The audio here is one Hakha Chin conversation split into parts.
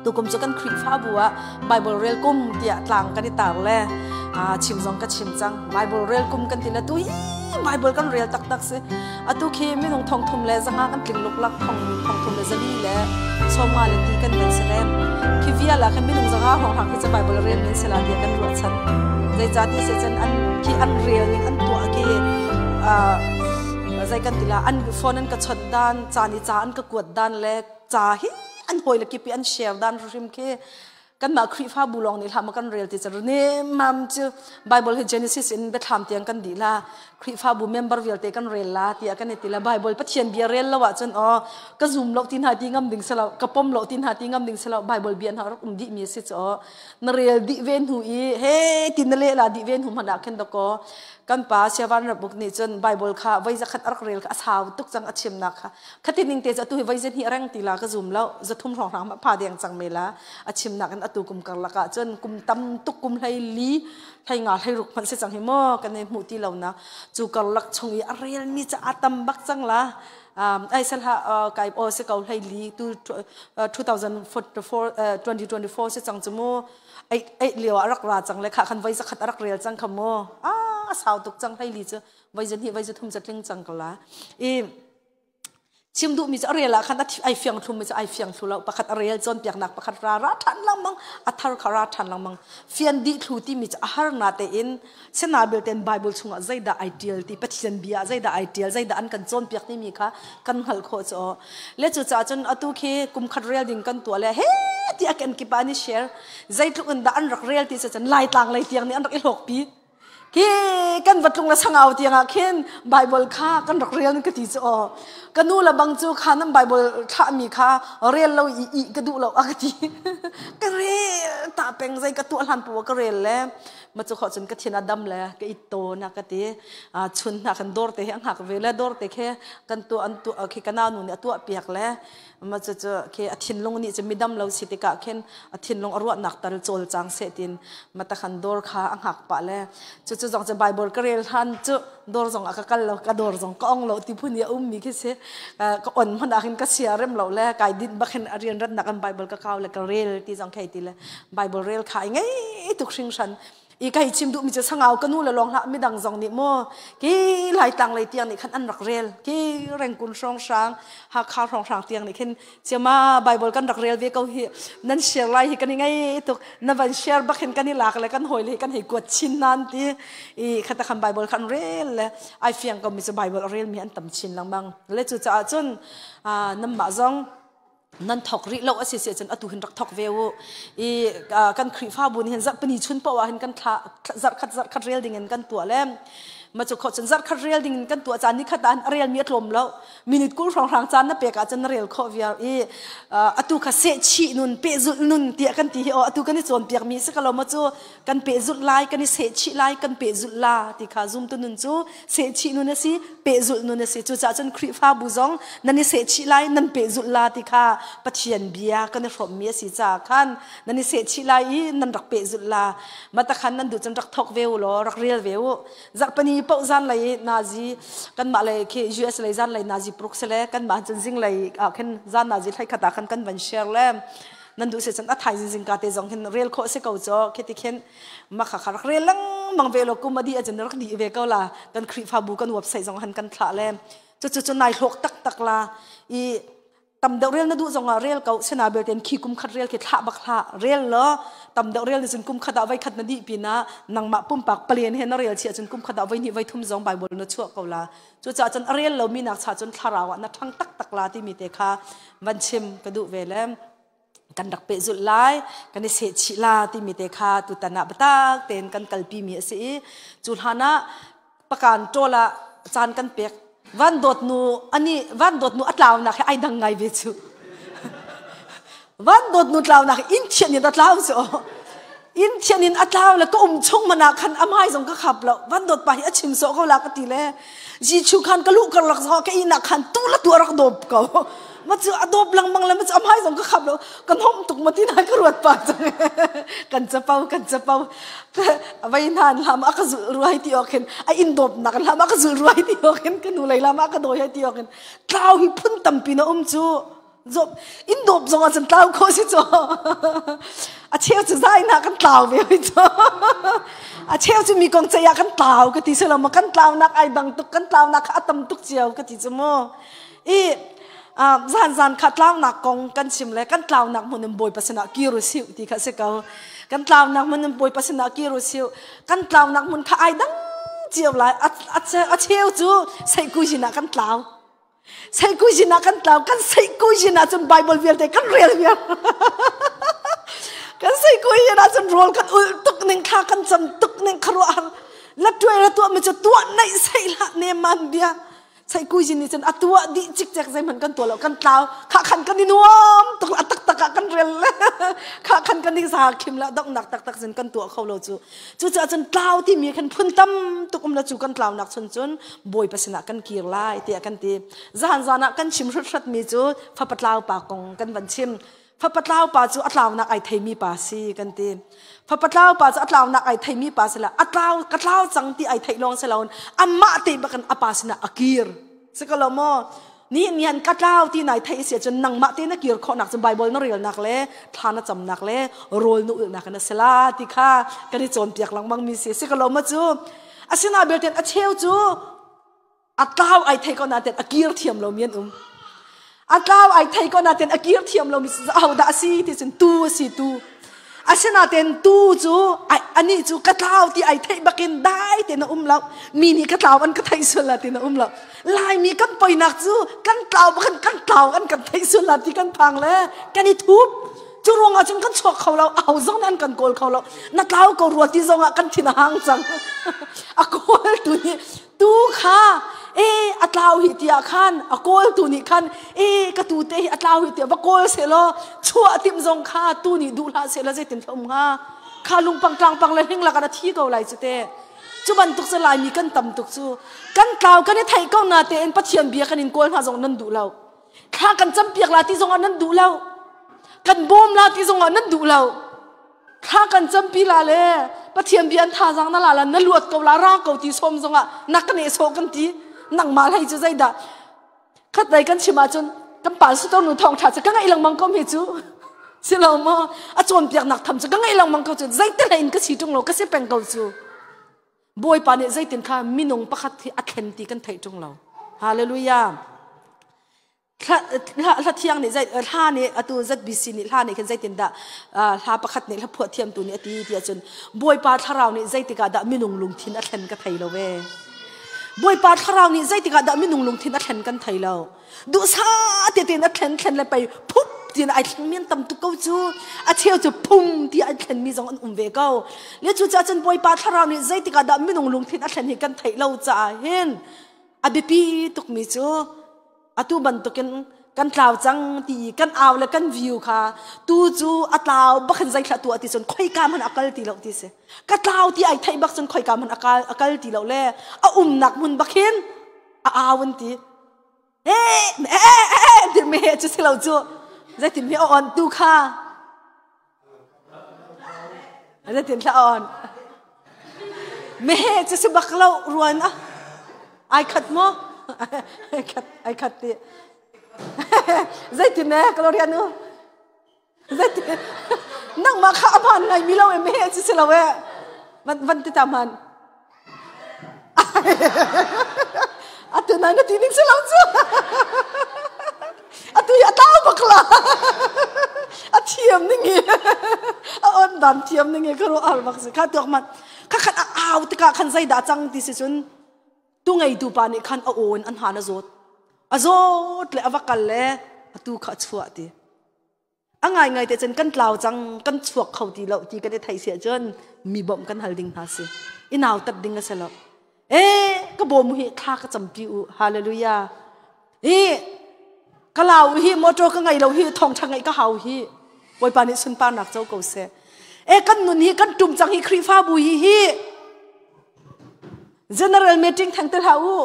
Tukum cu kan Khrihfabu ah Bible rel kum tiah tlang kan i tar le chim zong ka chim cang. Bible rel kum kan ti le tu hi Bible kan rel taktak si. Atu khi minung 3500 kan tling luklak 3450 le ti kan van si rem. Khi vial ah khan minung 500 hrawng khi cu Bible rel men sela tiah kan ruahchan. Zeicahtiah seh cun an khi an rel ning an tuah khi zei kan ti la an phone an ka chawt dan ca ni ca an ka kuat dan le ca hi an hawi le kip i an share dan hrim khi kanmah Khrihfabu lawng nih hlah ma kan rel ti cu ne mam cu Bible hi Genesis in biathlam tiang kan dih la Khrihfabu member vialte kan rel la tiah kan i ti la Bible Pathian bia rel lo ahcun aw ka zum lo ti hna ti ngam ding selo ka pom lo ti hna ti ngam ding selo Bible bia hna rak um dih mi si cu na rel dih ve hnu i he ti na le la dih ve hnu hmanh ah khin dakaw kan pa Siavan Rabuk nih cun Bible kha voi zakhat a rak rel kha a sau tuk cang a chimnak kha Khati ning te cu atu hi voi zet hnih reng ti la ka zum lo zathum hrawng hrang ma pha deng cang me la a chimnak in atu kum karlak ah cun kum tam tuk kum hlei li hlei nga hlei ruk hmanh si cang hi maw kan ei hmuh ti lo na cu karlak chung i a rel mi ca a tam bak cang la ai sal ha kai o se ko hlei li tu 2024 2024 se cang chu mu ei ei lio a rak ra cang le kha khan voi zakhat a rak rel cang kha mu a sau tuk cang hlei li chu voi zan hi voi za thum zatling cang ko la i Chim duhmi cu a rel ah khan ai fiang thlumi cu ai fiang thlu lo. Pakhat a rel cawnpiaknak pakhat ra ra ṭhan lengmang, a thar kha ra ṭhan lengmang. Fian dih thlu timi cu a har na tein sinabil tein Bible chungah zeidah ai ṭial ti, Pathian bia ah zeidah ai ṭial, zeidah an kan cawnpiak timi kha kan hngalh khawh cu. Le cucaah cun atu khi kum khat rel ding kan tuah le he ti a kenkip ah an i share. Zeitluk in dah an rak rel ti cu cun Laitlang lei tiang nih an rak i hlawkpi. Khi kan va tlung le sangau tiangah khin Bible kha kan rak rel ka ti cu aw. Ka nu le bang cu kha nan Bible thlahmi kha rel lo i i ka duh lo a ka ti. Ka rel ta peng zei ka tuah hlan poah ka rel le ma cu khawh cun ka thin a dam le ka it tawn a ka ti. Chun hna kan dawr te hi a hngak ve le dawr te khi kan tuah an tuah khi ka nau nu nih a tuah piak le ma cu cu khi a thinlung nih cu midam lo si tikah khin a thinlung a ruahnak tal cawlcang seh tin mata khan dawr kha a hngak pah le cu cu zong cu Bible ka rel hlan cu dawr zong ah ka kal lo ka dawr zong ka ong lo ti phun i a ummi khi si ka on hmanh ah khin ka sia rem lo le kai dinh bak hin a rian ratnak in Bible ka kau le ka rel ti zong khei ti le Bible rel kha i ngei tuk hringhran i ka hei chim duhmi cu sangau ka nu le lawng hlah midang zong nih maw ki laitlang lei tiang nih khan an rak rel ki rengkun hrawnghrang hakha hrawnghrang tiang nih khin chiama bible kan rak rel ve ko hi nan share lai hi kan i ngei tuk na van share bak hin kan i lak le kan hawi le kan hei kuat chin nan ti i khata khan bible khan rel le ai fiang ko mi cu bible a rel mi an tam chin lengmang le cu caah cun nam mah zong Nan thok rih lo a si si ahcun atu hin rak thok ve u. I kan Khrihfabu nih hin zarhpini chun paoh ah hin kan thla zarhkhat zarhkhat rel ding in kan tuah le ma cu khawh cun zarhkhat rel ding in kan tuah caan ni khat ah a rel mi a tlawm lo minute 20 hrawnghrang caan na pek ahcun na rel khawh viar i atu kha sehchih nun pehzulh nun tiah kan ti hi aw atu kan i cawnpiak mi si ka lo ma cu kan pehzulh lai kan i sehchih lai kan pehzulh la ti kha zumtu nun cu sehchih nun a si pehzulh nun a si cucaah cun Khrihfabu zong nan i sehchih lai nan pehzulh la ti kha Pathian bia kan i hrawmmi a si caah khan nan i sehchih lai i nan rak pehzulh la mata khan nan duh cun rak thok ve u law rak rel ve u zarhpani paoh zan lei nazi kanmah lei khi US lei zan lei nazi pruk sele kanmah cun zing lei ah khin zan nazi thlai khat ah khan kan van share le nan duh si cun a thaizing zingka te zong hin rel khawh si ko cu khi ti khin makha kha rak rel lengmang ve lo kum a dih ahcun rak dih ve ko la kan Khrihfabu kan website zong han kan thlah le cu cu cu nai hlawk taktak la i tam deuh rel na duh zong ah rel ko sina belte khi kum khat rel khi thlah bak hlah rel lo tam deuh rel ni cun kum khat ah voi khat na dih pinah nangmah pumpak palen he na rel chi ahcun kum khat ah voi hnih voi thum zong Bible na chuah ko la cucaah cun a rel lomi nak cha cun thlarau ah na ṭhang taktak la timi te kha van chim ka duh ve le kan rak pehzulh lai kan i sehchih la timi te kha tutan ah biatak tein kan kalpi mi a si i cu hlan ah pakan ṭawl ah caan kan pek van dawt nu ani van dawt nu a tlaunak he ai dang ngai ve cu van dawt nu tlaunak in thian in a tlau cu in thian in a tlau le ka um chung mana khan amai zong ka khap lo van dawt pa hi a chim sawh ko la ka ti le Jesu khan ka lu karlak zong ka ina khan tu la tu rak dawp ko ma cu a dawp lengmang le ma cu amai zong ka khap lo kan hom tuk ma ti na ka ruat pa cang kan chapau kan chapau vai nan lam a ka zul ruai ti ok hin a in dawp nak lam a ka zul ruai ti ok hin ka nu lei lam a ka doi ti ok hin tlau hi phun tampi na um cu. Zop in dawp zong ah cun tlau khawh si cu. A cheu cu zai na kan tlau ve hoi cu. A cheu cu mi kong ceih ah kan tlau ka ti selo ma kan tlau nak ai dang tuk kan tlau nak kha a tam tuk cio ka ti cu mu. I zan zan kha tlaunak kong kan chim le kan tlaunak hmun in Bawipa sinah kir u siu ti kha si ko. Kan tlaunak hmun in Bawipa sinah kir u siu. Kan tlaunak hmun kha ai dang cio lai. A cheu cu seihkuizin ah kan tlau. Seihkuizin ah kan tlau. Kan seihkuizin ah cun Bible vialte kan rel viar. Kan seihkuizin ah cun rawl kan ul tuk ning thla kan cam tuk ning khuaruahhar. La tuai la tuah mi cu tuah naih seih hlah neman bia. Saikui nih cun a tuah dih cikcek zeihmanh kan tuah lo kan tlau kha khan kan i nuam tuk a taktak ah kan rel le kha khan kan i za khim la donghnak taktak cun kan tuah kho lo cu cucaah cun tlau timi khan phun tam tuk um la cu kan tlaunak chun cun Bawipa sinah kan kir lai tiah kan ti zan zan ah kan chim hrat mi cu fapa tlau pa kong kan van chim Fapa tlau pa cu a tlaunak ai theimi pa si kan ti. Fapa tlau pa cu a tlaunak ai theimi pa si la a tlau ka tlau cang ti ai theih lawng si loin amah te bakin a pa sinah a kir. Si ko lo maw? Ni nian ka tlau ti nai theih si cun nangmah te na kir khawhnak cu Bible na relnak le thla na camnak le rawl na ulhnak in a si la ti kha kan i cawnpiak lengmang mi si. Si ko lo maw cu? Asina belte a cheu cu a tlau ai thei ko nain a kir thiam lomi an um a tlau ai thei ko nain a kir thiam lomi ahodah a si ti cun tu a si tu asinain tu cu anih cu ka tlau ti ai theih bakin dai tein a um lo mi nih ka tlau an ka theih sual la ti na um lo laimi kan poinak cu kan tlau bakin kan tlau an kan theih sual la ti kan phang le kan i thup cu ruangah cun kan chuak kho lo aho zong nih an kan kawl kho lo na tlau ko rua ti zongah kan thin a hang cang a kawl tu nih Tu kha e a tlau hi tiah khan a kawltu nih khan e ka tu te hi a tlau hi tiah va kawl seh law chuah timh zong kha tu nih duh hlah seh law zeitin um hnga kha lungpang tlangpang le hling lak ah a thi ko lai cu te cu bantuk cu laimi kan tam tuk cu kan tlau kan i theih ko na tein Pathian bia kan in kawl hna zong nan duh lo thla kan campiak la ti zong ah nan duh lo kan bawm la ti zong ah nan duh lo Thla kan campi la le Pathian bia an thazaang na la la na luat ko la ra ko ti sawm zongah na ka nehsawh kan ti nangmah hlei cu zeidah khat dai kan chim ahcun kan pa sutor nu thawng tha cu ka ngaih lengmang ko mi cu si lo maw a cawnpiaknak tham cu ka ngaih lengmang ko cu zeite hlei in ka si ṭung lo ka si peng ko cu Bawipa nih zeitin kha minung pakhat hi a thlen ti kan theih ṭung lo hallelujah Hla thiang nih hla nih atu ZBC nih hla nih khin zeitindah hla pakhat nih hla phuah thiamtu nih a ti ti ahcun Bawipa thlarau nih zeitikah dah minung lungthin a thlen ka thei lo ve. Bawipa thlarau nih zeitikah dah minung lungthin a thlen kan thei lo. Duhsah te tein a thlen thlen le pei phup tiin ai thleng mi an tam tuk ko cu. A cheu cu phum ti ai thlen mi zong an um ve ko. Le cucaah cun Bawipa thlarau nih zeitikah dah minung lungthin a thlen hi kan theih lo caah hin a biapi tukmi cu atu bantukin kan tlau cang ti kan au le kan view kha tu cu a tlau bak in zeithla tuah ti cun khoika hmanh a kal ti lo ti si ka tlau ti ai theih bak cun khoika hmanh a kal ti lo le a umnak hmun bak hin a au an ti eh eh eh ti me cu si lo cu zeitin mi a on tu kha Zeitin thla on? Meheh cu si bak lo ruan ah. Ai khat maw? Ai khat, ai khat ti. Zeitin ne Gloria nu? Zeitin? Nangmah kha a hmaan ngai mi lo e meheh cu si lo e. Van van ti ta hman. Atu nai na ti ning si lo cu. Atu hi a tau bak la. A thiam ning hi. A on dan thiam ning hi ka ruah al bak si. Kha tuak man. Kha khat a au tikah khan zeidah cang ti si cun tu ngeitu pa nih khan a awn an han a zawt. A zawt le a va kal le atu kha a chuah ti. A ngaingai te cun kan tlau cang, kan chuak kho ti lo ti kan i theih si ahcun mi bawmh kan hal ding hna si. I nautat ding a si lo. Eh, ka bawm hi thla ka campi u. Hallelujah. I ka lau hi motor ka ngei lo hi thawngtha ngeih ka hau hi. Bawipa nih sunparnak co ko seh. Eh kan nun hi kan tum cang hi Khrihfabu hi hi General meeting theng te hlah u.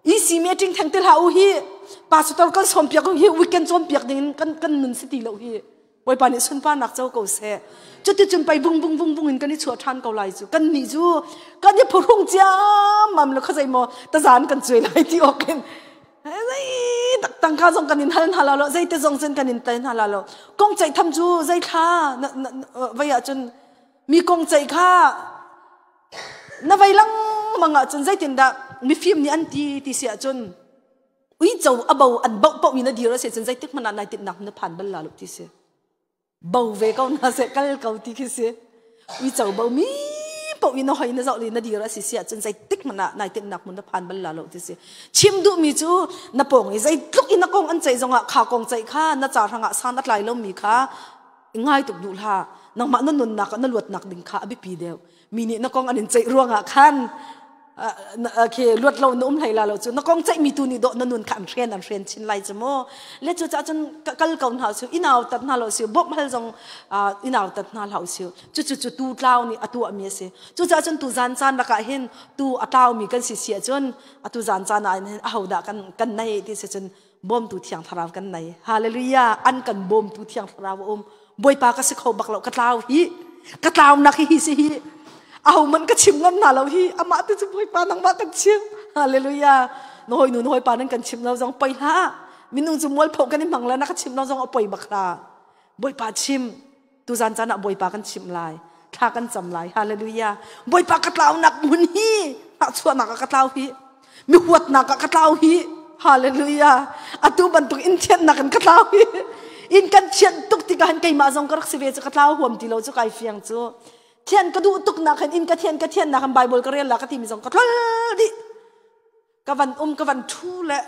EC meeting theng te hlah u hi pastor kan sawm piak hi weekend cawn piak ding in kan kan nun si ti lo hi Bawipa nih sunparnak co ko seh cuti cun pei vung vung vung vung in kan i chuah ṭhan ko lai cu kan nih cu kan i phuhrung ciammam le khuazei maw tazan kan cuai lai ti awk in zei tak tangka zong kan in hal hna la lo, zeite zong cun kan in tai hna la lo. Kong ceih tham cu zei thla vai ahcun mi kong ceih kha na vei lengmang ahcun zeitindah mifim nih an ti ti si ahcun uico a bo an boh paoh in a dir a si cun zeitik hmanh ah nai tinhnak na phan bal la lo ti si. Bo ve ko na se kal ko ti khi si. Uico bo mi paoh in na hoi na zoh li na dir a si si ahcun zeitik hmanh ah nai tinhnak hmun na phan bal la lo ti si. Chim duhmi cu na pawng i zeitluk in na kong an ceih zongah kha kong ceih kha na ca hrangah san a tlai lomi kha ngai tuk duh hlah. Nangmah na nunnak ah na luatnak ding kha a biapi deuh. Mi nih na kong an in ceih ruangah khan khi luat lo na um hlei la lo cu na kong ceih mi tu nih dawh na nun kha an hren an hren chin lai cu mu. Le cu cah cun kal ko hna su inau tat hna lo si bawmh hal zong inau tat hna hlah usih. Cu cu cu tu tlau nih a tuah mi a si. Cu cah cun tu zan caan lakah hin tu a tlau mi kan si si ahcun atu zan caan ah hin ahodah kan kan nei ti si cun bawmtu thiang thlarau kan nei. Hallelujah! An kan bawmtu thiang thlarau a um. Bawipa ka si kho bak lo, ka tlau hi, ka tlau nak hi hi si hi. Aho man ka chim ngam hna lo hi, amah te cu Bawipa nangmah kan chim. Hallelujah! Na hoi nu na hoi pa nan kan chim lo zong poi hlah. Minung cu mualpho kan i hmang le na ka chim lo zong a poi bak hlah. Bawipa chim. Tuzan caan ah Bawipa kan chimh lai. Thla kan cam lai. Hallelujah. Bawipa ka tlaunak hmun hi hnahchuahnak ah ka tlau hi. Mi huatnak ah ka tlau hi. Hallelujah. Atu bantuk in thiannak in ka tlau hi. In kan thian tuk tikah hin keimah zong ka rak si ve cu ka tlau huam ti lo cu kai fiang cu. Thian ka duh tuk nak hin in ka thian ka thian nak hin Bible ka rel la ka timi zong ka tlol dih. Ka van um ka van thu le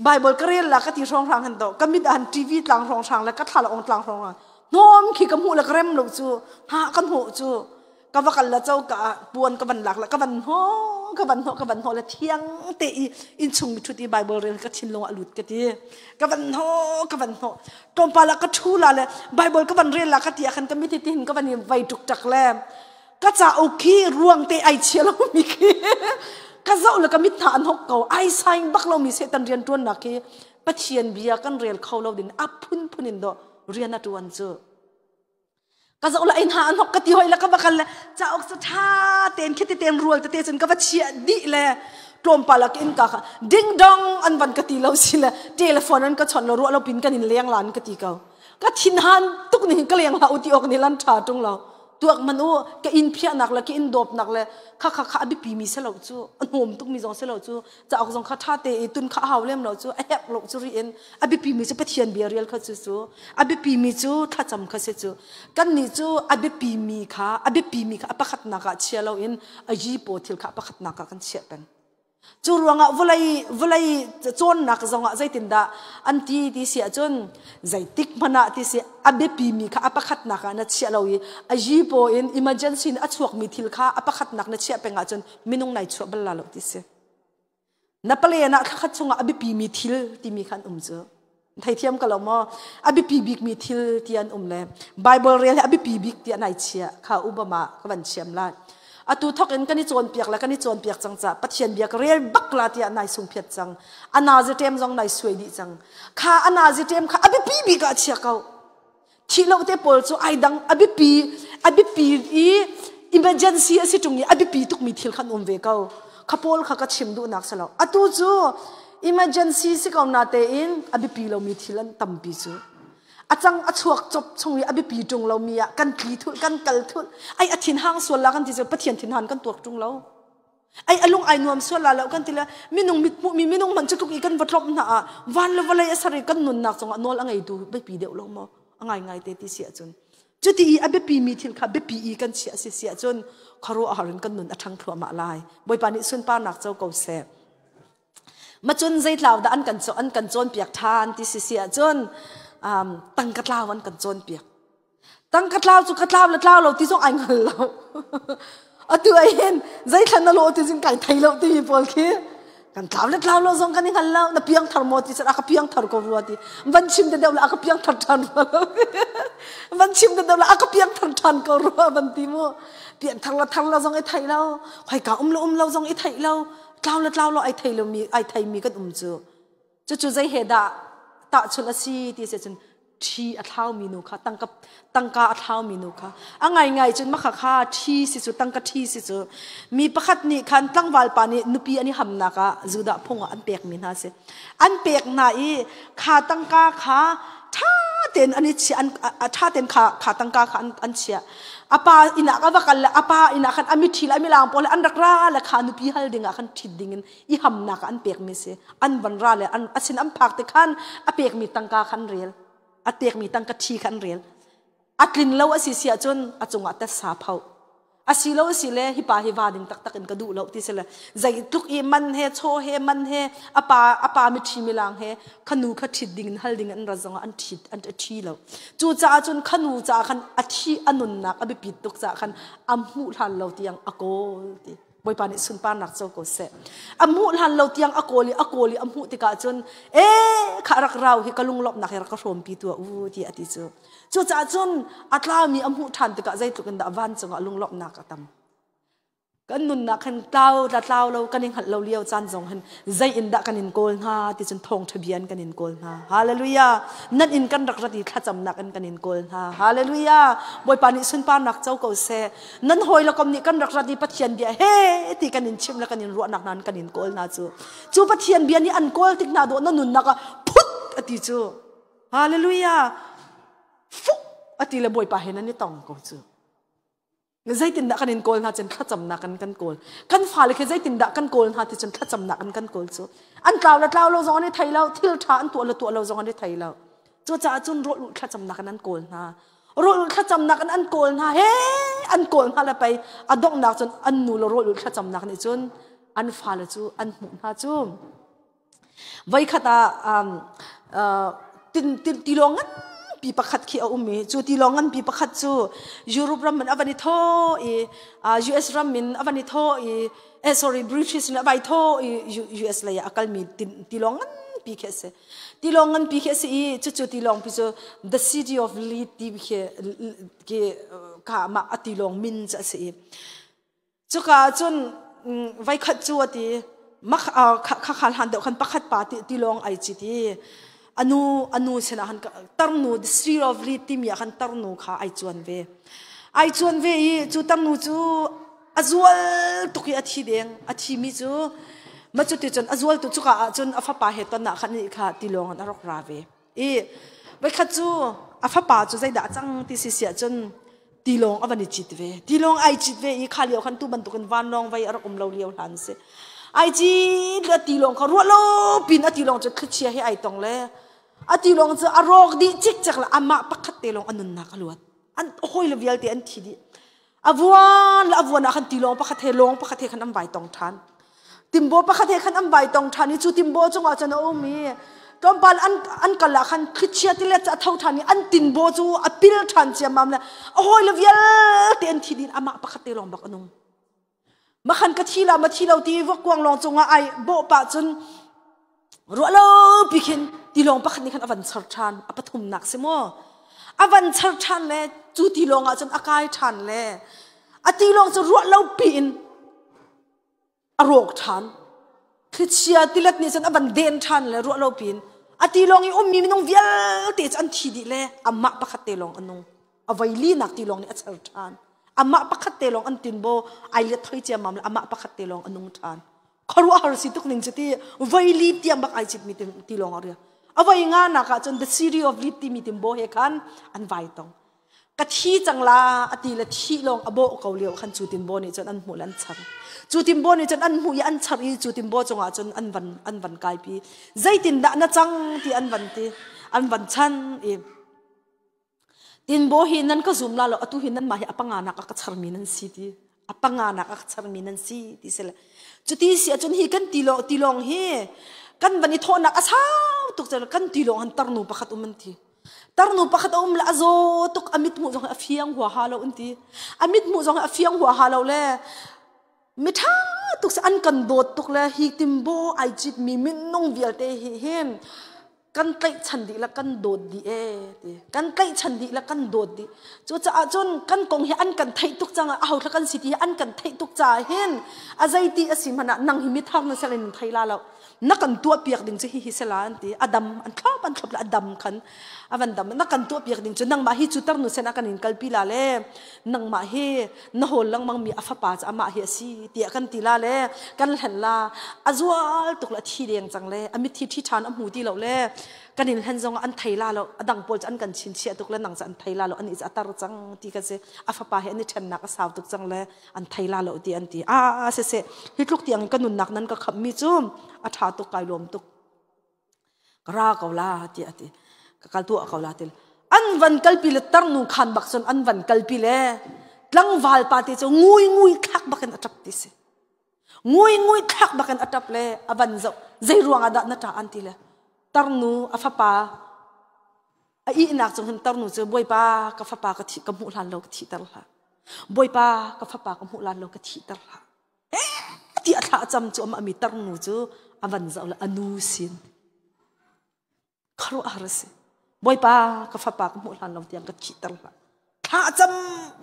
Bible ka rel la ka ti hrawng hrang han to ka mit han TV tlang hrawng hrang le ka thla ong tlang hrawng hrang hnawm khi ka hmuh le ka rem lo cu ha ka hmuh cu ka va kal la cho ka puan ka van lak la ka van hno ka van hno ka van hno le thiang te i in chung mi thut i Bible rel ka thinlung a lut ka ti ka van hno ka van hno tlawmpal ah ka thu la le Bible ka van rel la ka ti ah khan ka mit hi tin ka van i vai tuk tak le Ka cauk khi ruang te ai chia lo mi khi ka zoh le ka mit hna an hok ko. Ai saing bak lo mi Satan rian tuannak khi Pathian bia kan rel kho lo din a phunphun in do rian a tuan cu. Ka zoh le ai hna an hok ka ti hoi le ka va kal le cauk cu tha tein khiti ten rual tete cun ka va chiah dih le tlawmpal ah ka in ka kha ding dong an van ka ti lo si le telephone an ka chawnh lo ruah lo pin kan in leng lan ka ti ko. Ka thinhan tuk ni ka leng hlah u ti awk ni lan tha tung lo. Tuak man u, ka inn phiahnak le ka inn dawpnak le kha kha kha a biapi mi si lo cu, a hnawm tuk mi zong si lo cu, cauk zong kha ṭha te i tun kha a hau lem lo cu, a herh lo cu ri in a biapi mi cu Pathian bia rel kha cu cu, a biapi mi cu thlacam kha si cu. Kannih cu a biapi mi kha a biapi mi kha a pakhatnak ah chia loin a yi paw thil kha a pakhatnak ah kan chiah peng. Cu ruangah vawlei vawlei cawnnak zongah zeitindah an ti ti si ahcun zeitik hmanh ah ti si a biapi mi kha a pakhatnak ah na chiah lo i a yi paw in emergency in a chuakmi thil kha a pakhatnak na chiah peng ahcun minung nai chuah bal la lo ti si. Na palen ah thlakhat chungah a biapi mi thil timi kha an um cu. Theithiam ka lo maw? A biapi bikmi thil ti an um le Bible rel hi a biapi bik ti an ai chiah kha Obama ka van chiam lai. Atu thok in kan i cawnpiak le kan i cawnpiak cang ca Pathian bia ka rel bak la tiah nai sungphiat cang. Ana ziṭem zong nai suai dih cang. Kha ana ziṭem kha a biapi bik ah chia ko. Thih lo te pawl cu ai dang a biapi a biapi i emergency a si ṭung i a biapi tukmi thil khan um ve ko. Kha pawl kha ka chim duhnak si lo. Atu cu emergency si ko na tein a biapi lomi thil an tampi cu. A cang a chuak cop chung i a biapi ṭung lomi ah kan tli thulh kan kal thulh ai a thin hang sual la kan ti cu Pathian thinhan kan tuak ṭung lo. Ai alung ai nuam sual la lo kan ti le minung mit hmuh mi minung man cu tluk i kan va tlop hna ah van le vawlei a sar i kan nunnak cungah nawl a ngeitu biapi deuh lo maw a ngai ngai te ti si ahcun cuti i a biapi mi thil kha biapi i kan chiah si si ahcun khuaruah har in kan nun a ṭhang thluahmah lai. Bawipa nih sunparnak co ko seh. Macun zeitlau dah an kan an kan cawnpiak ṭhan ti si si ahcun tangka tlau an kan cawnpiak. Tangka tlau cu ka tlau le tlau lo ti zong ai hngal lo. Atu ah hin zeithlan na lawh ti zing kai thei lo timi pawl khi kan tlau le tlau lo zong kan i hngal lo. Na piang thar maw ti cun a ka piang thar ko rua ti. Van chim te deuh le a ka piang thar ṭhan rua lo. Van chim te deuh le a ka piang thar ṭhan ko rua van ti mu. Pian thar le thar lo zong i thei lo. Khoika um le um lo zong i thei lo. Tlau le tlau lo ai thei lomi ai theimi kan um cu. Cucu zei he dah tahchunh a si ti si cun. Ṭhi a thlaumi nu kha tangka tangka a thlaumi nu kha a ngaingai cun makha kha ṭhi si cu tangka ṭhi si cu mi pakhat nih khan tlangval pa nih nupi an i hamnak ah Judah phung ah an pekmi hna si. An pek hna i kha tangka kha ṭha tein an i chiah an ṭha tein kha kha tangka kha an an chiah. A pa inn ah a va kal le a pa inn ah khan a miṭhi le a milang pawl an rak ra le kha nupi hal ding ah khan ṭhit ding in i hamnak ah an pekmi si. An van ra le an a sin an phak te khan a pekmi tangka kha an rel. A pekmi tangka ṭhi kha an rel. A tlin lo a si si ahcun a cungah tassa phoh. A si lo a si le hi pa hi va ding taktak in ka duh lo ti si le zeitluk i man he chaw he man he a pa a pa miṭhi milang he khanu kha ṭhit ding in hal ding an ra zongah an ṭhit an ṭhi lo. Cucaah cun khanu caah khan a thi a nunnak a biapit tuk caah khan a hmuh hlan lo tiang a kawl ti. Bawipa nih sunparnak co ko seh. A hmuh hlan lo tiang a kawl i a kawl i a hmuh tikah cun e kha rak rau hi ka lunglawmhnak hi rak ka hrawmpi tuah u ti a ti cu. Cucaah cun a tlaumi a hmuh ṭhan tikah zeitluk in dah vancung ah lunglawmhnak a tam. Kan nunnak khan tlau tla tlau lo kan i hngalh lo lio caan zong hin zei in dah kan in kawl hna ti cun thawngṭha bia in kan in kawl hna. Hallelujah! Nan inn kan rak rat i thlacamnak in kan in kawl hna. Hallelujah! Bawipa nih sunparnak co ko seh. Nan hawi le kom nih kan rak rat i Pathian bia he ti kan in chimh le kan in ruahnak hna kan in kawl hna cu. Cu Pathian bia nih an kawl tik hna dawh na nunnak ah phut a ti cu. Hallelujah! Fuk a ti le Bawipa he nan i tong ko cu. Zeitindah kan in kawl hna cun thlacamnak kan kan kawl. Kan fale khi zeitindah kan kawl hna ti cun thlacamnak in kan kawl cu. An tlau le tlau lo zong an i thei lo, thil ṭha an tuah le tuah lo zong an i thei lo. Cucaah cun rawl ulh thlacamnak in an kawl hna. Rawl ulh thlacamnak in an kawl hna he an kawl hna le pei a donghnak cun an nu le rawl ulh thlacamnak nih cun an fale cu an hmuh hna cu. Voikhat ah tilawng nganpi pakhat khi a um i cu tilawng nganpi pakhat cu Europe ram in a van i thaw i US ram in a van i thaw i eh sorry British in a vai thaw i US lei ah a kalmi tilawng nganpi khi a si. Tilawng nganpi khi a si i cucu tilawng pi cu the city of Lead ti khi ka mah a tilawng min cu a si i Cuka ah cun voikhat cu a ti kha khal han deuh khan pakhat pa tilawng ai cit i anu anu sinah khan tarnu the sea of lead timi ah khan tarnu kha ai cuan ve ai cuan ve i cu tarnu cu a zual tuk i a thi deng a thimi cu ma cu ti cun a zual tu cuka ah cun a fapa he ton ah khan nih kha tilawng in a rak ra ve I voikhat cu a fapa cu zeidah a cang ti si siah cun tilawng a van i cit ve. Tilawng ai cit ve i kha lio khan tu bantukin vanlawng vei a rak um lo lio hlan si. Ai cit le tilawng kha ruah lo pin a tilawng cu thlichia he ai tong le a tilawng cu a rawk dih cikcek le amah pakhat te lawng a nunnak a luat. An hawi le vialte an thi dih. A vuan le a vuan ah khan tilawng pakhat he lawng pakhat he khan an vai tong ṭhan. Timbaw pakhat he khan an vai tong ṭhan i cu timbaw cungah cun a um i tlawmpal an an kal ah khan thlichia tilet cu a tho ṭhan i an tinbaw cu a pil ṭhan ciammam le a hawile vialte an thi dih amah pakhat te lawng bak a nung. Makhan ka thi la ma thi lo ti vokkuang lawng cungah ai bawh pah cun ruah lo pi khin tilawng pakhat nih khan a van char ṭhan a pathumnak si maw a van char ṭhan le cu tilawng ah cun a kai ṭhan le a tilawng cu ruah lo pi in a rawk ṭhan thlichia tilet nih cun a van den ṭhan le ruah lo pi in a tilawng i ummi minung vialte cu an thi dih le amah pakhat te lawng a nung a voi linak tilawng nih a char ṭhan amah pakhat te lawng an tinbaw ai let thoi ciammam le amah pakhat te lawng a nung ṭhan khuaruahhar si tuk ning cu ti voi li tiang bak ai citmi ti lawng a ria a voi nga nak ah cun the city of lead timi timbo he khan an vai tong ka thi cang la ati le thi lawng a bawh ko lio khan cu timbo nih cun an hmuh le an char cu timbo nih cun an hmuh i an char i cu timbo cungah cun an van an van kaipi zeitin dah na cang ti an van ti an van chan i Tinbaw hi nan ka zum la lo atu hi nanmah hi a panga nak a ka charmi nan si ti a panga nak a ka charmi nan si ti si le cuti si ahcun hi kan tilawng tilawng hi kan van i thawhnak a sau tuk cun kan tilawng han tarnu pakhat um an ti tarnu pakhat a um le a zaw tuk a mit hmuh zong hi a fiang huaha lo an ti a mit hmuh zong hi a fiang huaha lo le mitha tuk si an kan dawt tuk le hi timbo ai citmi minung vialte hi hin. Kan tlaihchan dih le kan dawt dih ee ti. Kan tlaihchan dih le kan dawt dih. Cucaah cun kan kong hi an kan theih tuk cang aho thla kan si ti hi an kan theih tuk caah hin a zeiti a si hmanh ah nang hi mithar na sel in thei la lo. Na kan tuah piak ding cu hihi sela an ti. A dam an thlop an thlop le a dam khan a van dam. Na kan tuah piak ding cu nangmah hi cu tarnu sen ah kan in kalpi la le nangmah hi na hawl lengmang mi a fapa cu amah hi a si tiah kan ti la le kan hlen la. A zual tuk le a thi deng cang le a mitthi thi ṭhan a hmu ti lo le kan in hlen zong an thei la lo. A dang pawl cu an kan chinchiah tuk le nang cu an thei la lo, anih cu a tar cang ti ka si. A fapa he an i ṭhennak a sau tuk cang le an thei la lo ti an ti. A siseh, hi tluk tiang ka nunnak nan ka khamh mi cu a ṭha tuk, kai lawm tuk, ka ra ko la tiah a ti. Ka kal tuah ko la ti. An van kalpi le tarnu khan bak cun an van kalpi le tlangval pa te cu ngui ngui thlak bak in a ṭap ti si. Ngui ngui thlak bak in a ṭap le a van zoh, zei ruang ah dah na ṭah an ti le tarnu a fapa a ihnak cung hin tarnu cu, Bawipa, ka fapa ka thi ka hmuh hlan lo ka thihter hlah, Bawipa, ka fapa ka hmuh hlan lo ka thihter hlah ti a thla cam cu amah mi tarnu cu a van zoh le a nu sin khuaruahhar a si. Bawipa, ka fapa ka hmuh hlan lo tiang ka thihter hlah, thla cam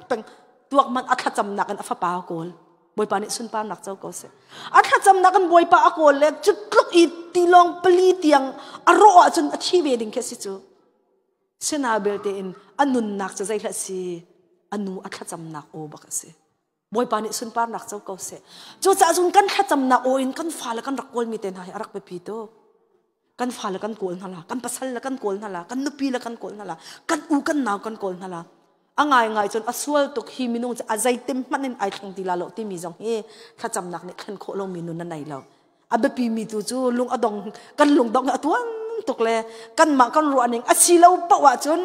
peng tuak man. A thlacamnak in a fapa a kawl. Bawipa nih sunparnak co ko seh. A thlacamnak in Bawipa a kawl le cu tluk i tilawng pali tiang a rawh ahcun a thi ve ding khi a si cu. Sina belte in a nunnak cu zeihlah si, a nu a thlacamnak aw bak a si. Bawipa nih sunparnak co ko seh. Cucaah cun kan thlacamnak aw in kan fale kan rak kawlmi te hna hi a rak biapi tuk. Kan fale kan kawl hna la, kan pasal le kan kawl hna la, kan nupi le kan kawl hna la, kan u kan nau kan kawl hna la. A ngaingai cun a sual tuk hi minung cu a zeitim hmanh in ai thleng ti la lo timi zong hi thlacamnak nih thlen khawh lomi nun a nei lo. A biapi mi tu cu lung a dong kan lung dong a tuan tuk le kanmah kan ruah ning a si lo paoh ahcun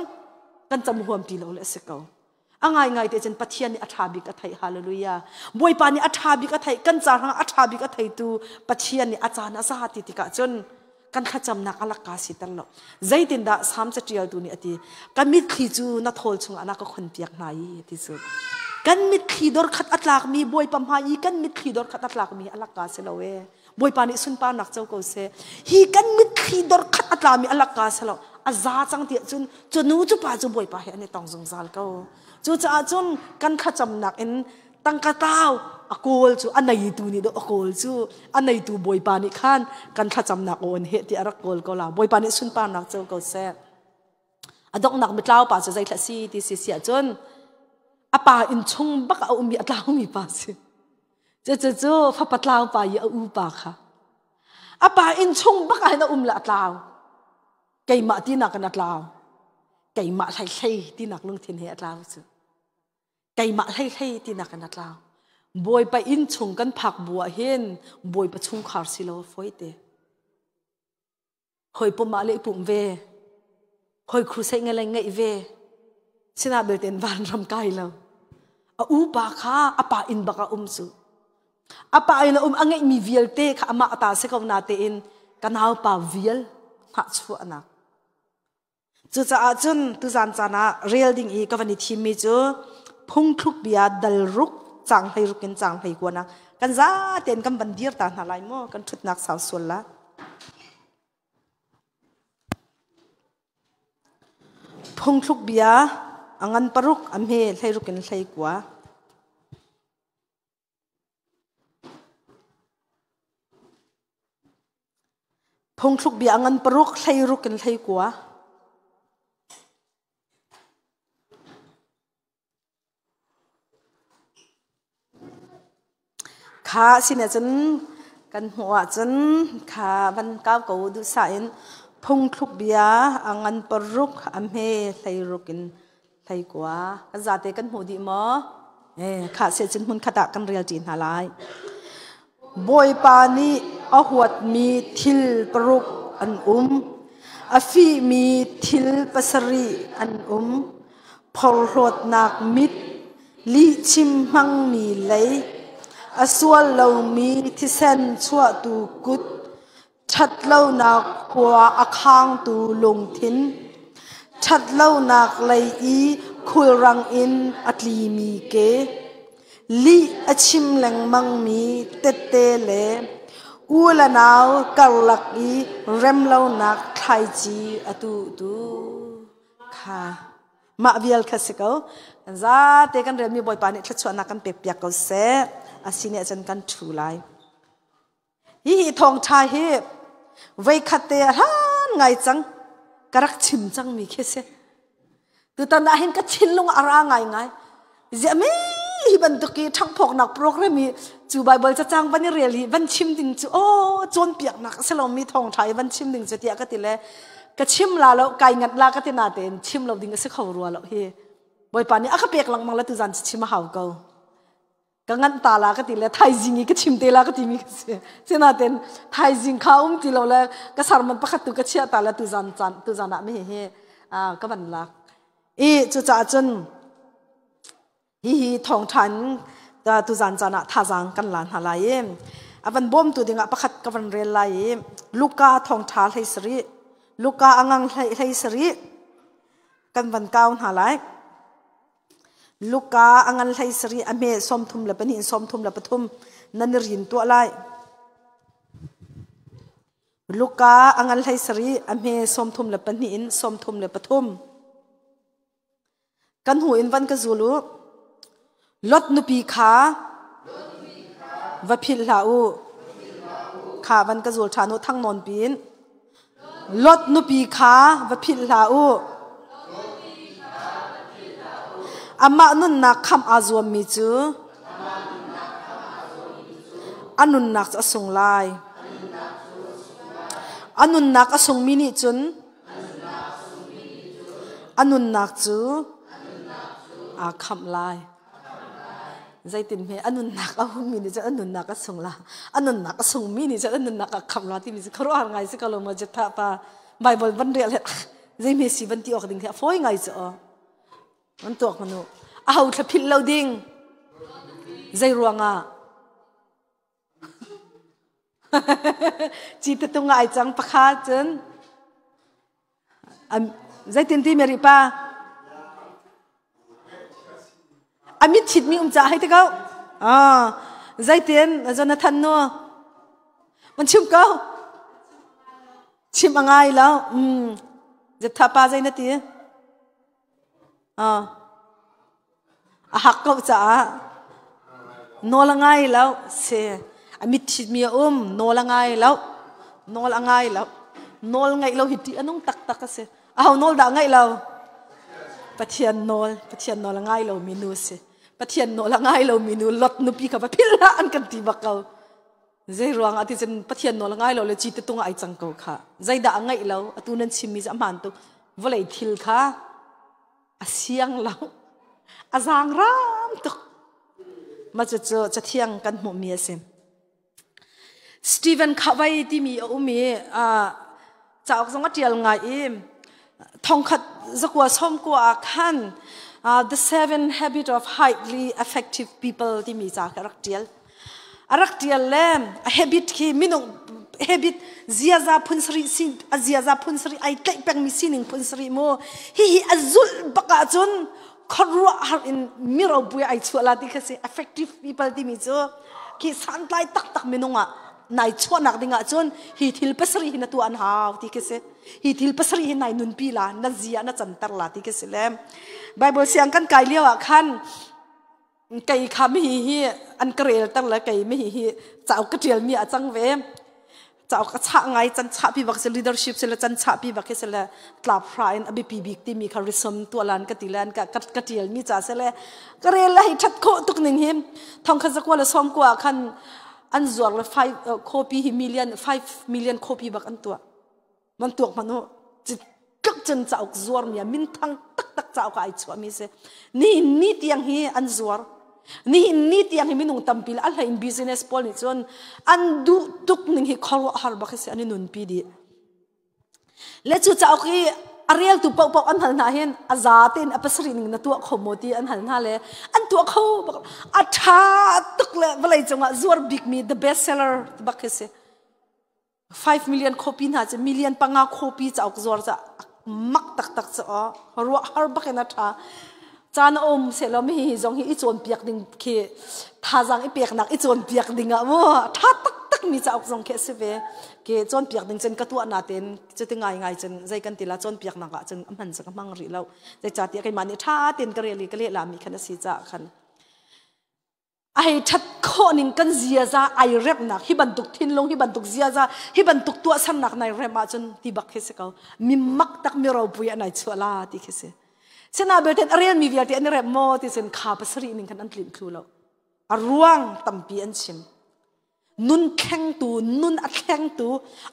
kan cam huam ti lo le a si ko. A ngaingai te cun Pathian nih a ṭha bik a theih. Hallelujah. Bawipa nih a ṭha bik a theih. Kan ca hrangah a ṭha bik a theitu Pathian nih a caan a za ti tikah cun kan thlacamnak a lakka siter lo. Zeitindah Salm caṭialtu nih a ti? Ka mitthli cu na thawl chungah na ka khonpiak hna i ti cu. Kan mitthli dor khat a tlakmi Bawipa hmai i kan mitthli dor khat a tlakmi a lakka si lo ee. Bawipa nih sunparnak co ko seh. Hi kan mitthli dor khat a tlami a lakka si lo. A za cang tiah cun cu nu cu pa cu Bawipa he an i tong zungzal ko. Cucaah cun kan thlacamnak in tangka tlau a kawl cu a neitu nih dawh a kawl cu a neitu Bawipa nih khan kan thlacamnak aw in heh ti a rak kawl ko la. Bawipa nih sunparnak co ko seh. A donghnak mitlau pa cu zeithlah si ti si si ahcun a pa inn chung bak a ummi a tlaumi pa si. Cucu fapa tlau pa i a u pa kha. A pa inn chung bak ah hin a um le a tlau. Keimah tinak in a tlau. Keimah hlei tinak lungthin he a tlau cu. Keimah hlei tinak in a tlau. Bawipa inn chung kan phak bu ah hin Bawipa chungkhar si lo a fawi te. Hoi pum ah le i pumh ve. Hoi crusade ngai le ngeih ve. Sinah belte in vanram kai lo. A upa kha a pa inn bak ah um cu. A pa in a um, a ngeihmi vialte kha amah ta si ko na tein ka naupa vial hngahchuahnak. Cucaah cun tuzan caan ah rel ding i ka van i thimmi cu Phungthluk bia dal ruk cang hlei ruk in cang hlei kuanak kan za tein kan van dir ta hna lai mu, kan ṭhutnak sau sual la. Phungthluk bia a ngan paruk a hme hlei ruk in hlei kua. Phungthluk bia a ngan paruk hlei ruk in hlei kua. Kha sinah cun kan hmuh ahcun kha van kau ko duhsah in phungthluk bia a ngan paruk a hme hlei ruk in hlei kua. Kan zate kan hmuh dih maw? Kha se cun hmun khat ah kan rel ṭi hna lai. Bawipa nih a huatmi thil paruk an um. A fihmi thil pasarih an um. Phorhlawtnak mit, lihchim hmangmi lei, a sual lomi thisen chuahtu kut, ṭhatlonak khua a khangtu lungthin, ṭhatlonak lei i khulrang in a tlimi ke, lih a chim lengmangmi tette le u le nau karlak i remlonak. Thlaici a tuhtu kha mah vial kha si ko. Kan zate kan relmi Bawipa nih thluachuahnak kan pek piak ko seh. A si nih cun kan ṭhu lai. Hihi thawngṭha hi voikhat te a hlan ngai cang ka rak chim cangmi khi si. Tutan ah hin ka thinlung a ra ngaingai. Ziah mi hi bantuk i ṭhanghphawknak program hi cu Bible cacang van i rel hi van chim ding cu aw cawnpiaknak a si lomi thawngṭha i van chim ding cu tiah ka ti le ka chim la lo kai ngat la ka ti natein chim lo ding a si kho rua lo hi. Bawipa nih a ka pek lengmang le tuzan cu chim a hau ko. Ka nganh ta la ka ti le thaizing i ka chim te la ka timi ka si. Sinain thaizing kha um ti lo le ka sermon pakhat tu ka chiah ta le tuzan caan tuzan ah mi hi ka van lak. I cucaah cun hihi thawngṭha in tuzan caan ah thazaang kan la hna lai i a van bawmtu dingah pakhat ka van rel lai i Luka thawngṭha 17 Luka a ngang 17 kan van kau hna lai. Luka a ngan 17 a hme 32 33 nan i rin tuah lai. Luka a ngan 17 a hme 32 in 33. Kan hu in van ka zul u. Lot nupi kha va philh hlah u. Kha van ka zul ṭhan u thang nawn pin. Lot nupi kha va philh hlah u. Amah nunnak khamh aa zuammi cu a nunnak cu a sung lai. A nunnak a sungmi nih cun a nunnak cu aa khamh lai. Zeitin hme a nunnak a hummi nih cun a nunnak a sung la. A nunnak a sungmi nih cun a nunnak a khamh la timi cu khuaruahhar ngai si ko lo maw Jetha pa Bible van rel he zei hme si van ti awk ding khi a fawi ngai cu aw. An tuak manu. A ho thla philh lo ding. Zei ruangah? Ci te tung ai cang pakha cun zeitin ti meri pa a mit chit mi um ca hei te ko ah zeitin Jonathan nu man chim ko chim a ngai lo um Jetha pa zei na ti Ah. A hak ko caah nawl a ngai lo si. A mitthit mi a um nawl a ngai lo. Nawl a ngai lo. Nawl ngaih lo hi ṭih a nung taktak a si. Aho nawl dah ngaih lo? Pathian nawl. Pathian nawl a ngai lo mi nu si. Pathian nawl a ngai lo mi nu Lot nupi kha va philh hlah an kan ti bak ko. Zei ruang ah ti cun Pathian nawl a ngai lo le ci tung ai cang ko kha. Zeidah a ngaih lo? Atu nan chimmi cu a hmaan tuk. Vawlei thil kha a siang lo. A zaang ram tuk. Mah cucu cathiang kan hmuhmi a si. Stephen Covey timi a um i cauk zong a ṭial ngai i thongkhat zakua sawmkua ah khan The Seven Habit of Highly Effective People timi ca kha a rak ṭial. A rak ṭial le a habit khi minung habit ziaza phun sarih si a ziaza phun sarih ai tlaih pengmi sining phun sarih mu hihi a zulh bak ahcun khuaruahhar in mi ropui ai chuah la ti kha si effective people timi cu khi santlai taktak minung ah nai chuahnak ding ahcun hi thil pasarih hi na tuah an hau ti khi si hi thil pasarih hi nai nunpi la na zia na canter la ti khi si le Bible siang kan kai lio ah khan kei kha mi hi an ka rel ter le kei mi hi cauk ka tial mi a cang ve cauk a chah ngai can chah pi bak si leadership si le can chah pi bak si le tlap hra in a biapi bik timi kha risum tualan ka ti lan ka ka tial mi cha se le ka rel la hi that kho tuk ning hi thong kha zakwa le som kwa khan an zuar le 5 copy hi million 5 million copy bak an tuah man tuak manu tluk cun cauk zuar mi min thang taktak cauk ai chuah mi si ni ni tiang hi an zuar nihin ni tiang hi minung tampi le a hlei in business pawl nih cun an duh tuk ning hi khuaruahhar bak hi si an i nunpi dih le cu cauk hi a reltu paohpaoh an hal hna hin a za tein a pasarih ning na tuah kho maw ti an hal hna le an tuah kho bak a ṭha tuk le vawlei cungah zuar bikmi the best seller bak hi si 5 million copy hna cu million panga copy cauk zuar ca mak taktak cu aw ruah har bak in a ṭha caan a um selaw mi hi zong hi i cawnpiak ding khi thazaang i peknak i cawnpiak ding ah mu ṭha taktak. mi cauk zong khi a si ve. Ke cawnpiak ding cun ka tuah natein cuti ngaingai cun zei kan ti la cawnpiaknak ah cun a hman cu ka hmang rih lo. Zeicahtiah keimah nih ṭha tein ka rel i ka lehla mi khan a si caah khan. A hei ṭhat khawh ning kan ziaza ai remnak hi bantuk thinlung hi bantuk ziaza hi bantuk tuahsernak nai rem ahcun ti bak khi si ko. Mi mak tak mi ropui an ai chuah la ti khi si. Sina belte a relmi vialte an i rem maw ti cun kha pasarih ning khan an tlinh thlu lo. A ruang tampi an chim. Nun thlengtu, nun a thlengtu,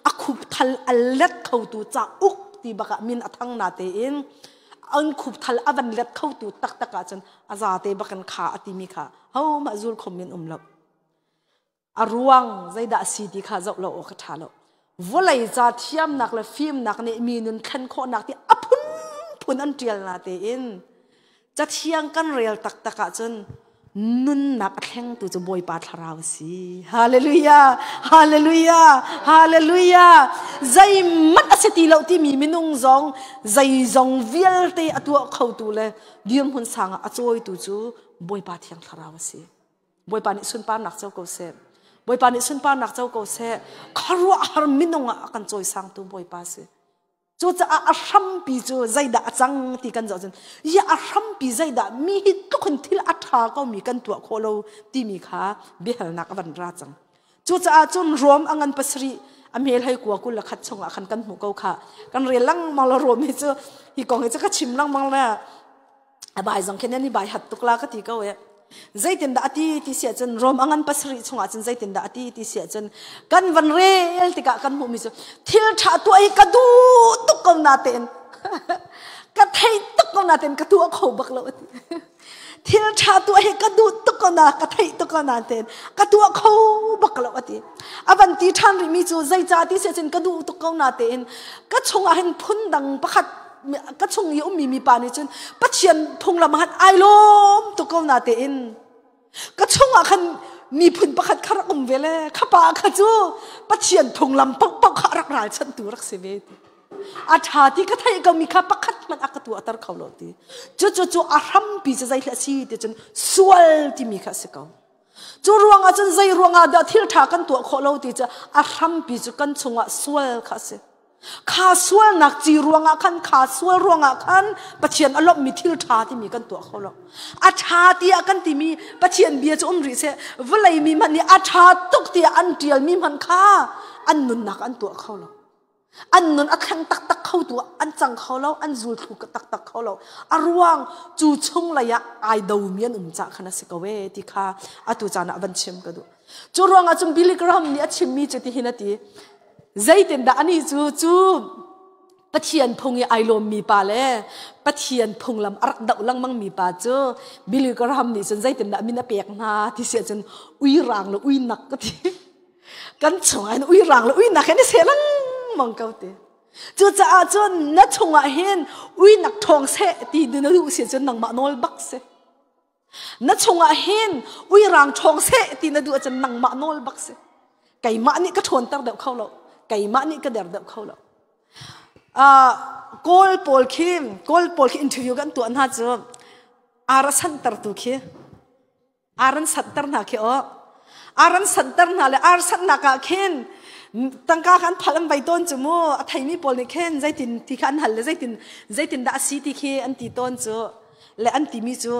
a khupthal a let khotu cauk ti bak ah min a thang na tein an khupthal a van let khotu taktak ahcun a zate bakin kha a timi kha ho mah zul khom in um lo. A ruang zeidah a si ti kha zoh lo awk a ṭha lo. Vawlei ca thiamnak le fimnak nih mi nun thlen khawhnak ti a phunphun an ṭial na tein cathiang kan rel taktak ahcun nunnak a thlengtu cu Bawipa thlarau a si. Hallelujah! Hallelujah! Hallelujah! Zeihmanh a si ti lo timi minung zong zeizong vialte a tuah khotu le dirhmun sang ah a cawitu cu Bawipa thiang thlarau a si. Bawipa nih sunparnak co ko seh. Bawipa nih sunparnak co ko seh. Khuaruahhar minung ah a kan cawisangtu Bawipa si. Cucaah a hrampi cu zeidah a cang ti kan zoh cun ya a hrampi zeidah mi hi tluk in thil a ṭha komi kan tuah khawh lo timi kha biahalnak a van ra cang. Cucaah cun Rom a ngan pasarih a hmel hei kua 21 chungah khan kan hmuh ko kha. Kan rel lengmang lo Rom hi cu hi kong hi cu ka chim lengmang le a bai zong khin an i bai hat tuk la ka ti ko e zeitindah a ti ti si ahcun Rom a ngan pasarih chungah cun zeitindah a ti ti si ahcun kan van rel tikah kan hmuhmi cu thil ṭha tuah hi ka duh tuk ko natein ka thei tuk ko natein ka tuah kho bak lo a ti thil ṭha tuah hi ka duh tuk ko na ka theih tuk ko natein ka tuah kho bak lo a ti a van ti ṭhan rihmi cu zeicah ti si ahcun ka duh tuk ko natein ka chungah hin phundang pakhat ka chung i ummi mipa nih cun Pathian phunglam ah ai lawm tuk ko na tein ka chungah khan miphun pakhat kha rak um ve le kha pa kha cu Pathian phunglam paohpaoh kha rak ralchanhtu rak si ve ti a ṭha ti ka theih ko mi kha pakhat hmanh a ka tuahter kho lo ti cu cu cu a hrampi cu zei a si ti cun sual timi kha a si ko cu ruangah cun zei ruangah dah thil ṭha kan tuah khawh lo ti cu a hrampi cu kan chungah sual kha a si Kha sualnak ci ruangah khan kha sual ruangah khan Pathian a lawmhmi thil ṭha timi kan tuah kho lo. A ṭha tiah kan timi Pathian bia cu um rih seh vawlei mi hmanh nih a ṭha tuk tiah an ṭialmi hmanh kha an nunnak an tuah kho lo. An nun a thleng taktak kho tu an cang kho lo, an zul thlu taktak kho lo. A ruang cu chung lei ah ai domi an um cah khan a si ko ee ti kha atu caan ah van chim ka duh. Cu ruangah cun Billy Graham nih a chimmi cu tihin a ti. Zeitindah anih cu cu Pathian phung i ai lawmmi pa le Pathian phunglam a rak doh lengmangmi pa cu Billy Graham nih cun zeitindah min a pek hna ti si ahcun ui rang le ui nak ka ti. Kan chungah hin ui rang le ui nak hin i seh lengmang ko ti. Cucaah cun na chungah hin ui nak ṭhawng seh ti na duh si cun nangmah nawl bak si. Na chungah hin uirang ṭhawng seh ti na duh ahcun nangmah nawl bak si. Keimah nih ka ṭhawnter deuh kho lo. Keimah nih ka der deuh kho lo. Kawl pawl khi Kawl pawl khi interview kan tuah hna cu ar a santertu khi ar an santer hna khi aw ar an santer hna le ar sannak ah khin tangka kha an phal an vai tawn cu mu a theimi pawl nih khin zeitin ti kha an hal le zeitin zeitin dah a si ti khi an ti tawn cu le an timi cu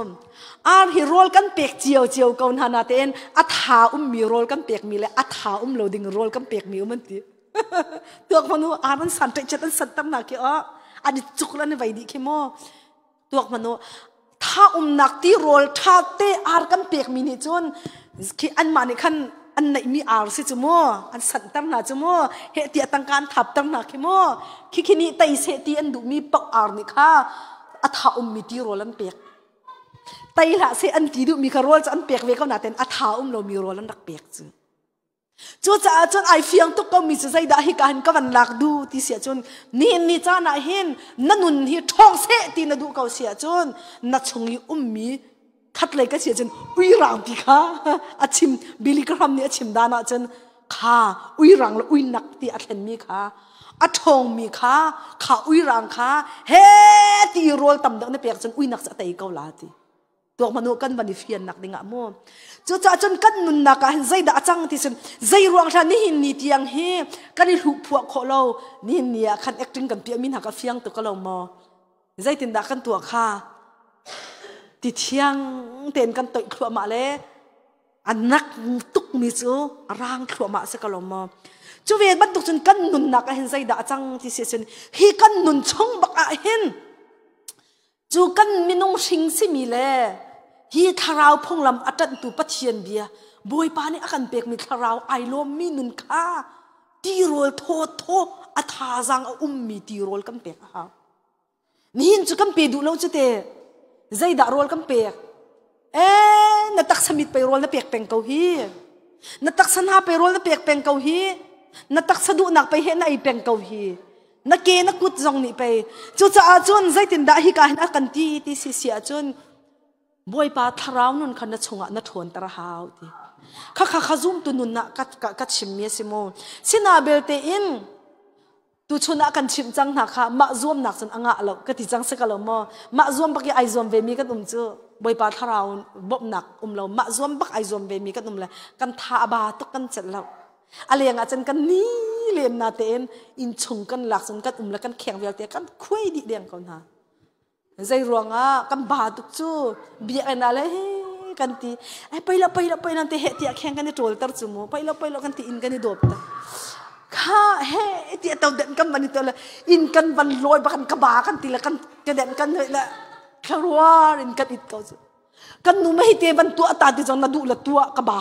ar hi rawl kan pek cio cio ko hna natein a tha ummi rawl kan pekmi le a tha um lo ding rawl kan pekmi um an ti tuak manu ar an san ṭeih an san tam na khi o an i cuk lan i vai dih khi mu tuak manu tha umnak ti rawl tha te ar kan pekmi nih cun khi anmah nih khan an neihmi ar si cu mu an santer hna cu mu he tiah tangka an thapter hna khi mu khi khi nih tei seh ti an duhmi paoh ar nih kha a tha ummi ti rawl an pek tei hlah seh an ti duhmi kha rawl cu an pek ve ko nain a tha um lomi rawl an rak pek cu cucaah cun ai fiang tuk komi cu zeidah hika hin ka van lak du ti si ahcun nihin ni caan ah hin na nun hi ṭhawng seh ti na duh ko si ahcun na chung i ummi khatlei ka si ahcun uirang ti kha a chim Billy Graham nih a chim dan ahcun kha uirang le uinak ti a thlenmi kha a ṭhawngmi kha kha uirang kha he ti rawl tam deuh na pek cun uinak cu a tei ko la ti. Tuak manu kan van i fiannak dingah mu. Cucaah cun kan nunnak ah hin zeidah a cang ti sin zei ruang hla nihin ni tiang hi kan i hluh phuah khawh lo nihin ni ah khan acting kan piah mi hna ka fiang tuk lo maw? Zeitindah kan tuah kha? Ti thiang tein kan toih thluahmah le a nak tukmi cu a rang thluahmah si ko lo maw? Cu ve bantuk cun kan nunnak ah hin zeidah a cang ti si cun hi kan nun chung bak ah hin cu kan minung hring simi le hi thlarau phunglam a ṭanhtu Pathian bia Bawipa nih a kan pekmi thlarau ai lawmmi nun kha tirawl thaw thaw a thazaang a ummi tirawl kan pek a hau. Nihin cu kan pe duh lo cu te. Zeidah rawl kan pek? Eh, na taksa mit pei rawl na pek peng ko hi. Na taksa hna pei rawl na pek peng ko hi. Na taksa duhnak pei he na ei peng ko hi. Na ke na kut zong nih pei. Cucaah cun zeitindah hi ka hin a kan ti ti si si ahcun Bawipa thlarau nun kha na chungah na ṭhawnter a hau ti. Kha kha kha zumtu nun ah ka, ka, ka chimmi a si mu. Sina belte in tuchun ah kan chimh cang hna kha mah zuamnak cun a ngah lo ka ti cang si ka lo maw mah zuam bak i ai zuam ve mi kan um cu Bawipa thlarau bawmhnak um lo mah zuam bak ai zuam ve mi kan um le kan tha a ba tuk kan celh lo a leng ah cun kan ni len na tein inn chung kan lak cun kan um le kan kheng vialte kan khuai dih deng ko hna Zei ruangah kan ba tuk cu biakinn ah le hi kan ti ai pei lo pei lo pei lo te he tiah kheng kan i ṭawl ter cu mu pei lo pei lo kan ti inn kan i dawp ter kha he tiah to den kan van i to le inn kan van lawi bak kan ka ba kan ti le kan ka den kan hoi le thlarua in kan it ko cu kan nu ma hi te van tuah ta ti zong na duh le tuah ka ba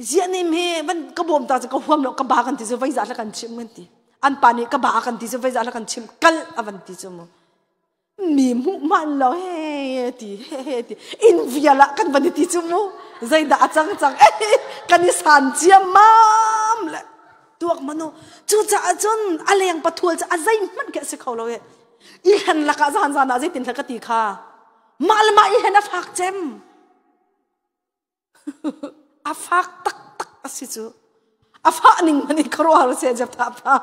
ziah nim hi van ka bawm ta cu ka huam lo ka ba kan ti cu vai za hla kan chim kan ti an pa nih ka ba kan ti cu vai za hla kan chim kal avan ti cu mu mi hmuh man lo he ti he ti in vial ah kan van i ti cu mu zeidah a cang cang kan i san ciam mam le tuak manu cucaah cun a leng pathual cu a zei hmanh khi a si kho lo e i hlen lakah zan zan ah zeitin ka ti kha mah le mah i hlen a fak cem A fak taktak a si cu. A fah ning hmanh in khuaruahhar seh Jephthah pa.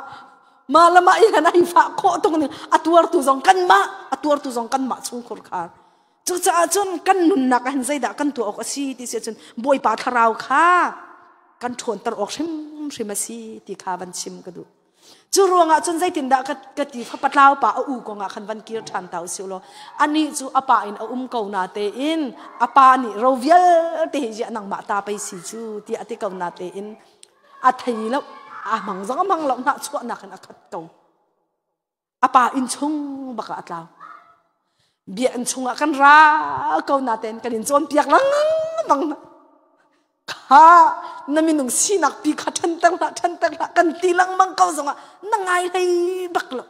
Mah le mah i han ai fah khawh tuk ning a tuartu zong kanmah a tuartu zong kanmah chungkhur khar. Cucaah cun kan nunnak ah hin zeidah kan tuah awk a si ti si ahcun Bawipa thlarau kha kan ṭhawnter awk hrimhrim a si ti kha van chim ka duh. Cu ruangah cun zeitindah ka, ka ti patlau pa a u kongah khan van kir ṭhan ta usih law anih cu a pa in a um ko na tein a pa nih ro vialte hi ziah nangmah ta pei si cu tiah a ti ko na tein a thei lo a hmang zong a hmang lo hnah chuahnak in a khat ko a pa inn chung bak ah a tlau bia inn chungah kan ra ko na tein kan in cawnpiak lengmang kha na minung sinak pi kha ṭhanter hlah ṭhanter hlah kan ti lengmang ko zongah na ngai hlei bak lo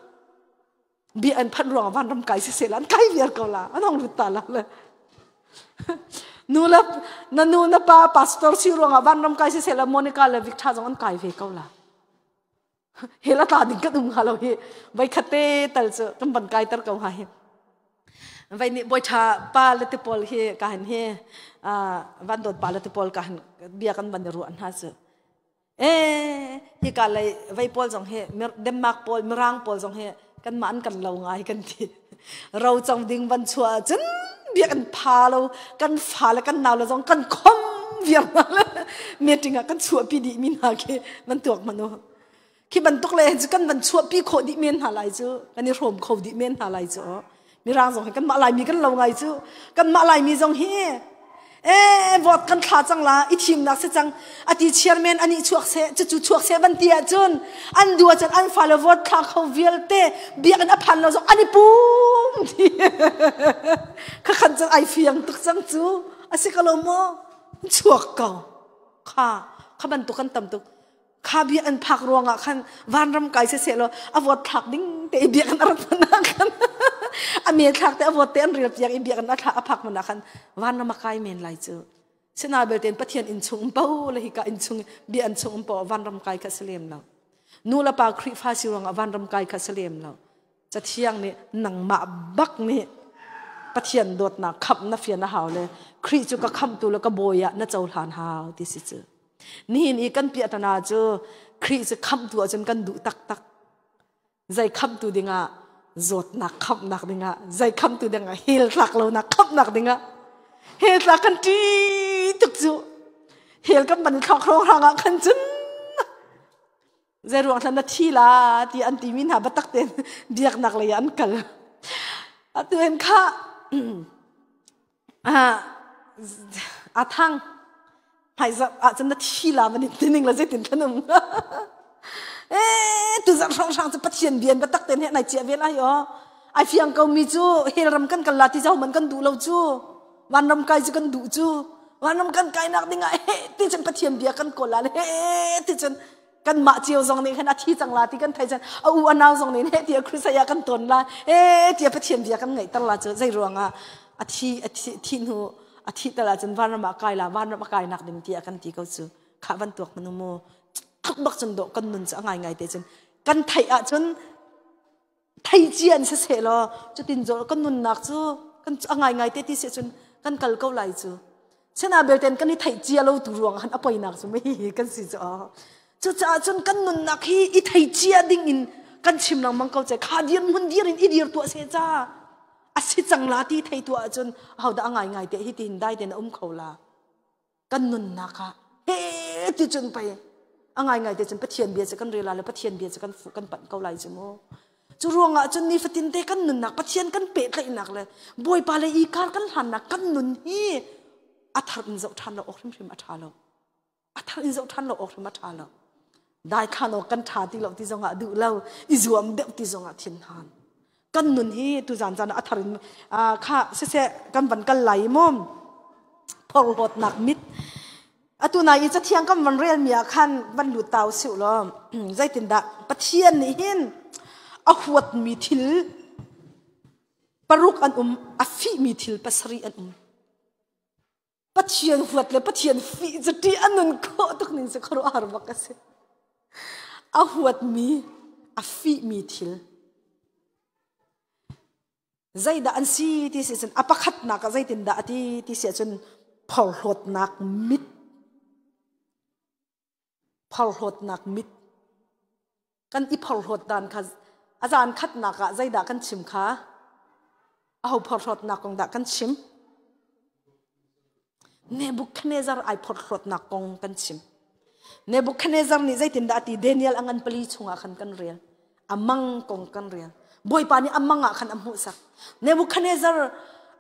bia an phanh ruangah vanram kai si seh la an kai viar ko la an hong lut ta la le nu le na nu na pa pastor si ruangah vanram kai si seh la Monica le Victor zong an kai ve ko la hel a tla ding kan um hnga lo hi voi khat te tal cu kan van kai ter ko hnga hi vai nih bawi tha pa le te pawl hi ka han hi van dawt pa le te pawl ka han bia kan van i ruah hna cu e hi ka lei vei pawl zong hi Denmark pawl Mirang pawl zong hi kan mah an kan lo ngai kan ti ro cong ding van chuah cun bia kan pha lo kan fa le kan nau le zong kan khom viar hna le meeting ah kan chuahpi dih mi hna khi van tuak manu khi bantuk le cu kan van chuahpi khawh dih men hna lai cu kan i hrawm kho dih men hna lai cu mirang zong hi kanmah laimi kan lo ngai cu kanmah laimi zong hi e vote kan thla cang la i thimnak si cang ati chairman ani chuak se cucu chuak se van ti ahcun an dua cun an fale vote thla kho vialte biakinn a phan lo zong an i pum ti kha khan cun ai fiang tuk cang cu asi ko lo maw chuak ko kha kha bantuk kan tam tuk kha bia an phak ruangah khan vanram kai se seh law a vote thlak ding te i biakinn a rat hmanh ah khan a me thlak te a vote te an rel piak i biakinn a thla a phak hmanh ah khan vanram a kai men lai cu sina belte Pathian inn chung um po le hika inn chung bia an chung um po vanram kai kha si lem lo nu le pa Khrihfa si ruangah vanram kai kha si lem lo Cathiang nih nangmah bak nih Pathian dawtnak khamh na fian a hau le Khrih cu ka khamhtu le ka bawi ah na cohlan hau ti si cu. Nihin i kan piahtana cu Khrih cu khamhtu ahcun kan duh taktak. Zei khamhtu dingah zawtnak khamhnak dingah, zei khamhtu dingah hell tlak lonak khamhnak dingah. He tla kan ṭi tuk cu. Hel kan ban thlok hrang ah khan cun zei ruang thlan na thi la ti an timi hna biatak tein biaknak lei ah an kal. Atu in kha a thang hmaizarh ahcun na thi la man in tining la zeitin kan um eh tu zarh hrang hrang cu pathian bian biatak ten he nai chia vel ai o ai fiang ko mi cu hell ram kan kal la ti zau man kan duh lo cu vanram kai cu kan duh cu vanram kan kai nak ding ah he ti cun pathian bia kan kawl la he ti cun kan mah cio zong nih khan a thi cang la ti kan thei cun a u a nau zong nih he ti a Christ ah kan ton la e ti pathian bia kan ngaih tar la cu zei ruangah a thi a thi thi hnu a thi tal ahcun vanram ah kai la vanram a kai nak ding tiah kan ti ko cu kha van tuak manu mu tluk bak cun dawh kan nun cu a ngai ngai te cun kan theih ahcun thei cia an si seh law cutin zawl kan nunnak cu kan a ngai ngai te ti si cun kan kal ko lai cu sena belten kan i theih cia lo tu ruang han a poinak cu mei kan si cu cucaah cun kan nunnak hi i thei cia ding in kan chim lengmang ko che kha dir mun dir in i dir tuah se ca a si cang la ti thei tuah ahcun ahodah a ngai ngai te hi tin dai ten a um kho la kan nunnak ah he ti cun pei a ngai ngai te cun Pathian bia cu kan rel le Pathian bia cu kan fuh kan panh ko lai cu mu cu ruangah cun nifatin te kan nunnak Pathian kan pehtlaihnak le Bawipa le i kar kan hlannak kan nun hi a thar in zoh ṭhan lo awk hrimhrim a ṭha lo a thar in zoh ṭhan lo awk hrim a ṭha lo dai khan awk kan ṭha ti lo ti zongah duh lo i zuam deuh ti zongah thin han kan nun hi tu zan zan a thar in kha siseh kan van kal lai mu phorhlawtnak mit atu nai i cathiang kan van rel mi ah khan van lut tau siu law zeitindah pathian nih hin a huatmi thil paruk an um a fihmi thil pasarih an um Pathian huat le Pathian fih cu ṭih a nun khawh tuk ning cu khuaruahhar bak a si. A huatmi, a fihmi thil. Zeidah an si ti si cun a pakhatnak ah zeitindah a ti ti si ahcun phorhlawtnak mit. Phorhlawtnak mit. Kan i phorhlawt dan kha a zan khatnak ah zeidah kan chim kha? Aho phorhlawtnak kong dah kan chim? Nebuchadnezzar ai phorhlawtnak kong kan chim. Nebuchadnezzar nih zeitindah a ti Daniel a ngan pali chungah khan kan rel. A mang kong kan rel. Bawipa nih a mang ah khan a hmuhsak. Nebuchadnezzar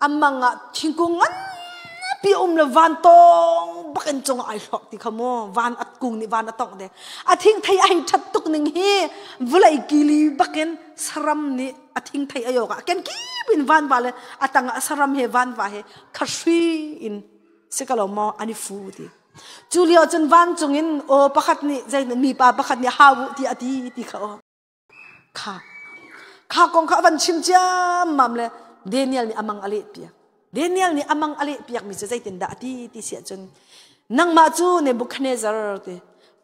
a mang ah thingkung nganpi um le van tawng bak in cung ai hlok ti kha mu van at kung nih van a tongh de a thing thei ai that tuk ning hi vulei kili bakin saram nih a thing thei ayok ah ken kip in van va le atang ah saram he van va he khahri in sikalo maw an i fu ti cu lio cun vancung in aw pakhat nih zei mipa pakhat nih hau ti a ti ti kha aw Kha kha kong kha a van chim ciammam le Daniel nih amang a leh piak. Daniel nih amang a leh piakmi cu zeitindah a ti ti si ahcun nangmah cu Nebuchadnezzar ti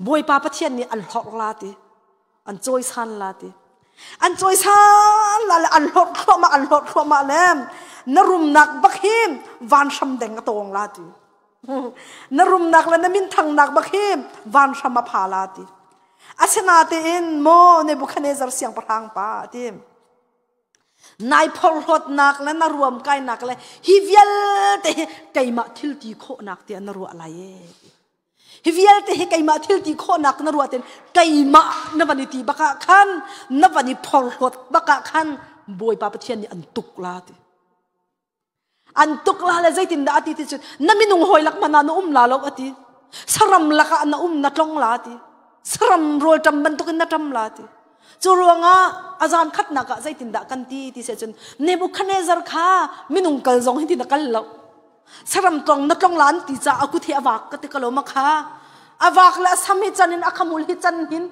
Bawipa Pathian nih an hlorh la ti an cawisan la ti an cawisan la le an hlorh thluahmah an hlorh thluahmah le na rumnak bak hi vanhram deng a tawng la ti na rumnak le na minthangnak bak hi vanhram a pha la ti Asinain maw Nebuchadnezzar siangpahrang pa a ti. Nai phorhlawtnak le na ruamkainak le hi vialte hi keimah thil ti khawhnak tiah na ruah lai e. Hi vialte hi keimah thil ti khawhnak na ruah tin keimah na van i ti bak ah khan na van i phorhlawt bak ah khan Bawipa Pathian nih an tuk la ti. An tuk la le zeitindah a ti ti cun na minung hawi lak hmanh ah na um la lo a ti. Saram lakah na um na tlong la ti. Saram rawlṭam bantukin na ṭam la ti. Cu ruangah a zan khatnak ah zeitindah kan ti ti se cun Nebuchadnezzar kha minung kal zong hi ti na kal lo. Saram tlong na tlong la an ti caah a kut hi a vak ka ti ka lo ma kha. A vak le a sam hi can in a khamul hi can hin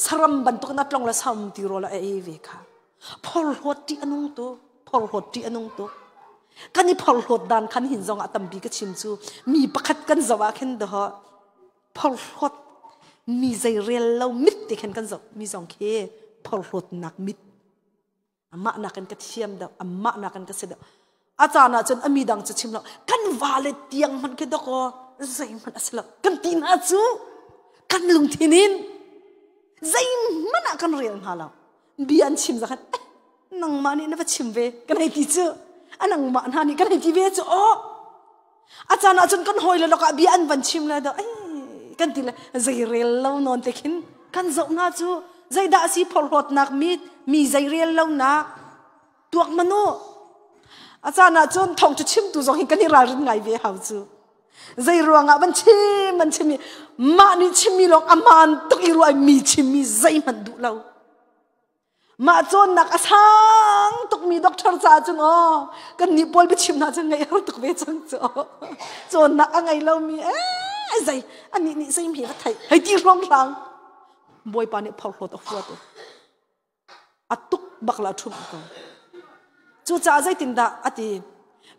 saram bantuk na tlong le sam ti rawl a ei ve kha phorhlawt ṭih a nung tu phorhlawt ṭih a nung tu kan i phorhlawt dan khan hin zong ah tampi ka chim cu mi pakhat kan zoh ah khin doh phorhlawt mi zei rel lo mit ti khan kan zoh mi zong khi phorhlawtnak mit Amah nakin ka thiam deuh, amah nakin ka si deuh. A caan ah cun a mi dang cu chim lo. Kan vale tiang hmanh khi dawkaw zeihmanh a si lo. Kan ti hna cu kan lungthin in zeihmanh ah kan rel hna lo. Bia an chim zakhan eh, nangmah nih na va chim ve kan hei ti cu. Anangmah hna nih kan hei ti ve cu aw. A caan ahcun kan hawile lakah bia an van chim le ai kan ti le zeirel lo nawn te khin kan zoh hna cu zeidah a si phorhlawtnak mi mi zeirel lonak tuak manu a caan ahcun thawng cu chimtu zong hi kan i ralrin ngai ve hau cu zei ruangah van chim van chim i mah nih chimmi lawng aman tuk i ruah mi chimmi zeihmanh duh lo Mah cawnnak a sang tukmi doctor caah cun aw kan nih pawl biachim hna cun ngaih har tuk ve cang cu cawnnak a ngei lomi ee zei anih nih zei mi va theih hei ti hrawnghrang Bawipa nih phorhlawt a huat a tuk bak la ṭhumh ko cucaah zeitindah a ti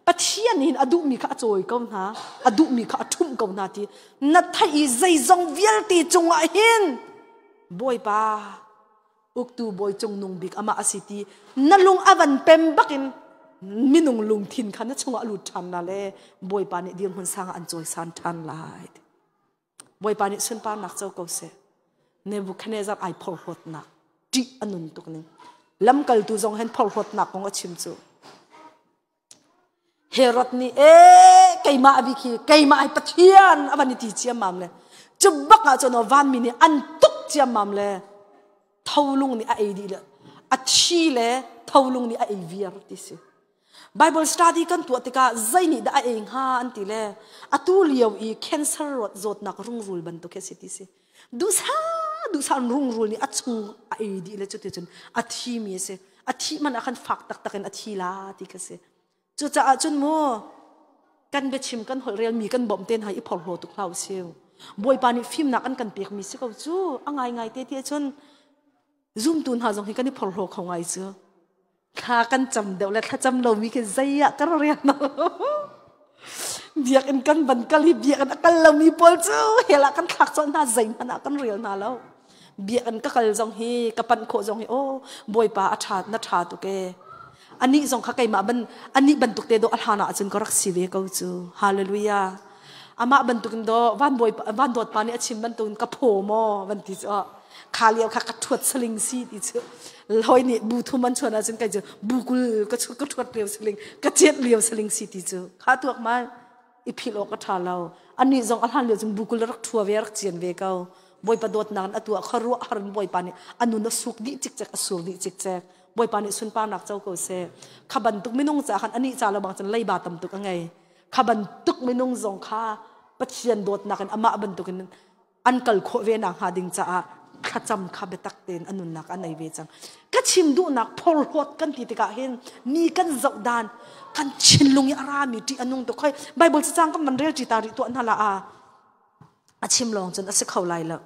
Pathian hin a duhmi kha a cawi ko hna a duhmi kha a ṭhumh ko hna ti na theih i zeizong vialte cungah hin Bawipa uktu bawi cungnung bik amah a si ti na lung a van pem bakin minung lungthin kha na chungah a lut ṭhan la le Bawipa nih dirhmun sang ah an cawisan ṭhan lai. Bawipa nih sunparnak co ko seh. Nebuchadnezzar ai phorhlawtnak ṭih a nun tuk ning. Lamkaltu zong hen phorhlawtnak kong a chim cu. Herod nih ee keimah abi khi keimah ai Pathian a van i ti ciammam le cu bak ah cun vanmi nih an tuk ciammam le tholung nih a ei dih le a thi le tholung nih a ei viar ti si Bible study kan tuah tikah zei nih dah a ei hnga an ti le atu lio i cancer zawtnak rungrul bantuk hi a si ti si duhsah duhsah rungrul nih a chung a ei dih le cuticun a thimi a si a thih man ah khan fak taktak in a thi la ti kha si cucaah cun mu kan biachim kan holh relmi kan bawmh te hna i phorhlaw tuk hlah usih Bawipa nih fimnak an kan pekmi si ko cu a ngaingai te ti ahcun zumtu hna zong hi kan i phorhlaw kho ngai cu thla kan cam deuh le thlacam lomi khi zei ah kan rian biakinn kan van kal hi biakinn a kal lomi pawl cu hell ah kan thlak colh hna zeihmanh ah kan rel hna lo biakinn ka kal zong hi ka panh khawh zong hi aw bawipa a ṭha na ṭha tuk e anih zong kha keimah ban anih bantuk te do a hlan ah cun ka rak si ve ko cu hallelujah amah bantukin do van bawi van dawt pa nih a chim bantukin ka phaw maw van ti cu kha lio kha ka ṭhuat saling si ti cu loi nih bu thum an chuan ahcun kai cu bu kul ka ka ṭhuat lio saling ka ciat lio saling si ti cu kha tuak ma i philh awk a ṭha lo anih zong a hlan lio cun bu kul rak ṭhua ve rak cian ve ko bawipa dawtnak in a tuah kha ruah har in bawipa nih a nun a suk dih cikcek a sur dih cikcek bawipa nih sunparnak co ko seh kha bantuk minung ca khan anih ca lo bang cun leiba tam tuk a ngei kha bantuk minung zong kha Pathian dawtnak in amah bantuk in an kal khawh ve nak hnga ding caah thlacam kha biatak tein a nunnak a nei ve cang ka chim duhnak phorhlawt kan ti tikah hin mi kan zoh dan kan thinlung i a rami ṭih a nung tuk khoi bible cacang kan van rel ṭi ta rih tuah hna la a a chim lawng cun a si kho lai lo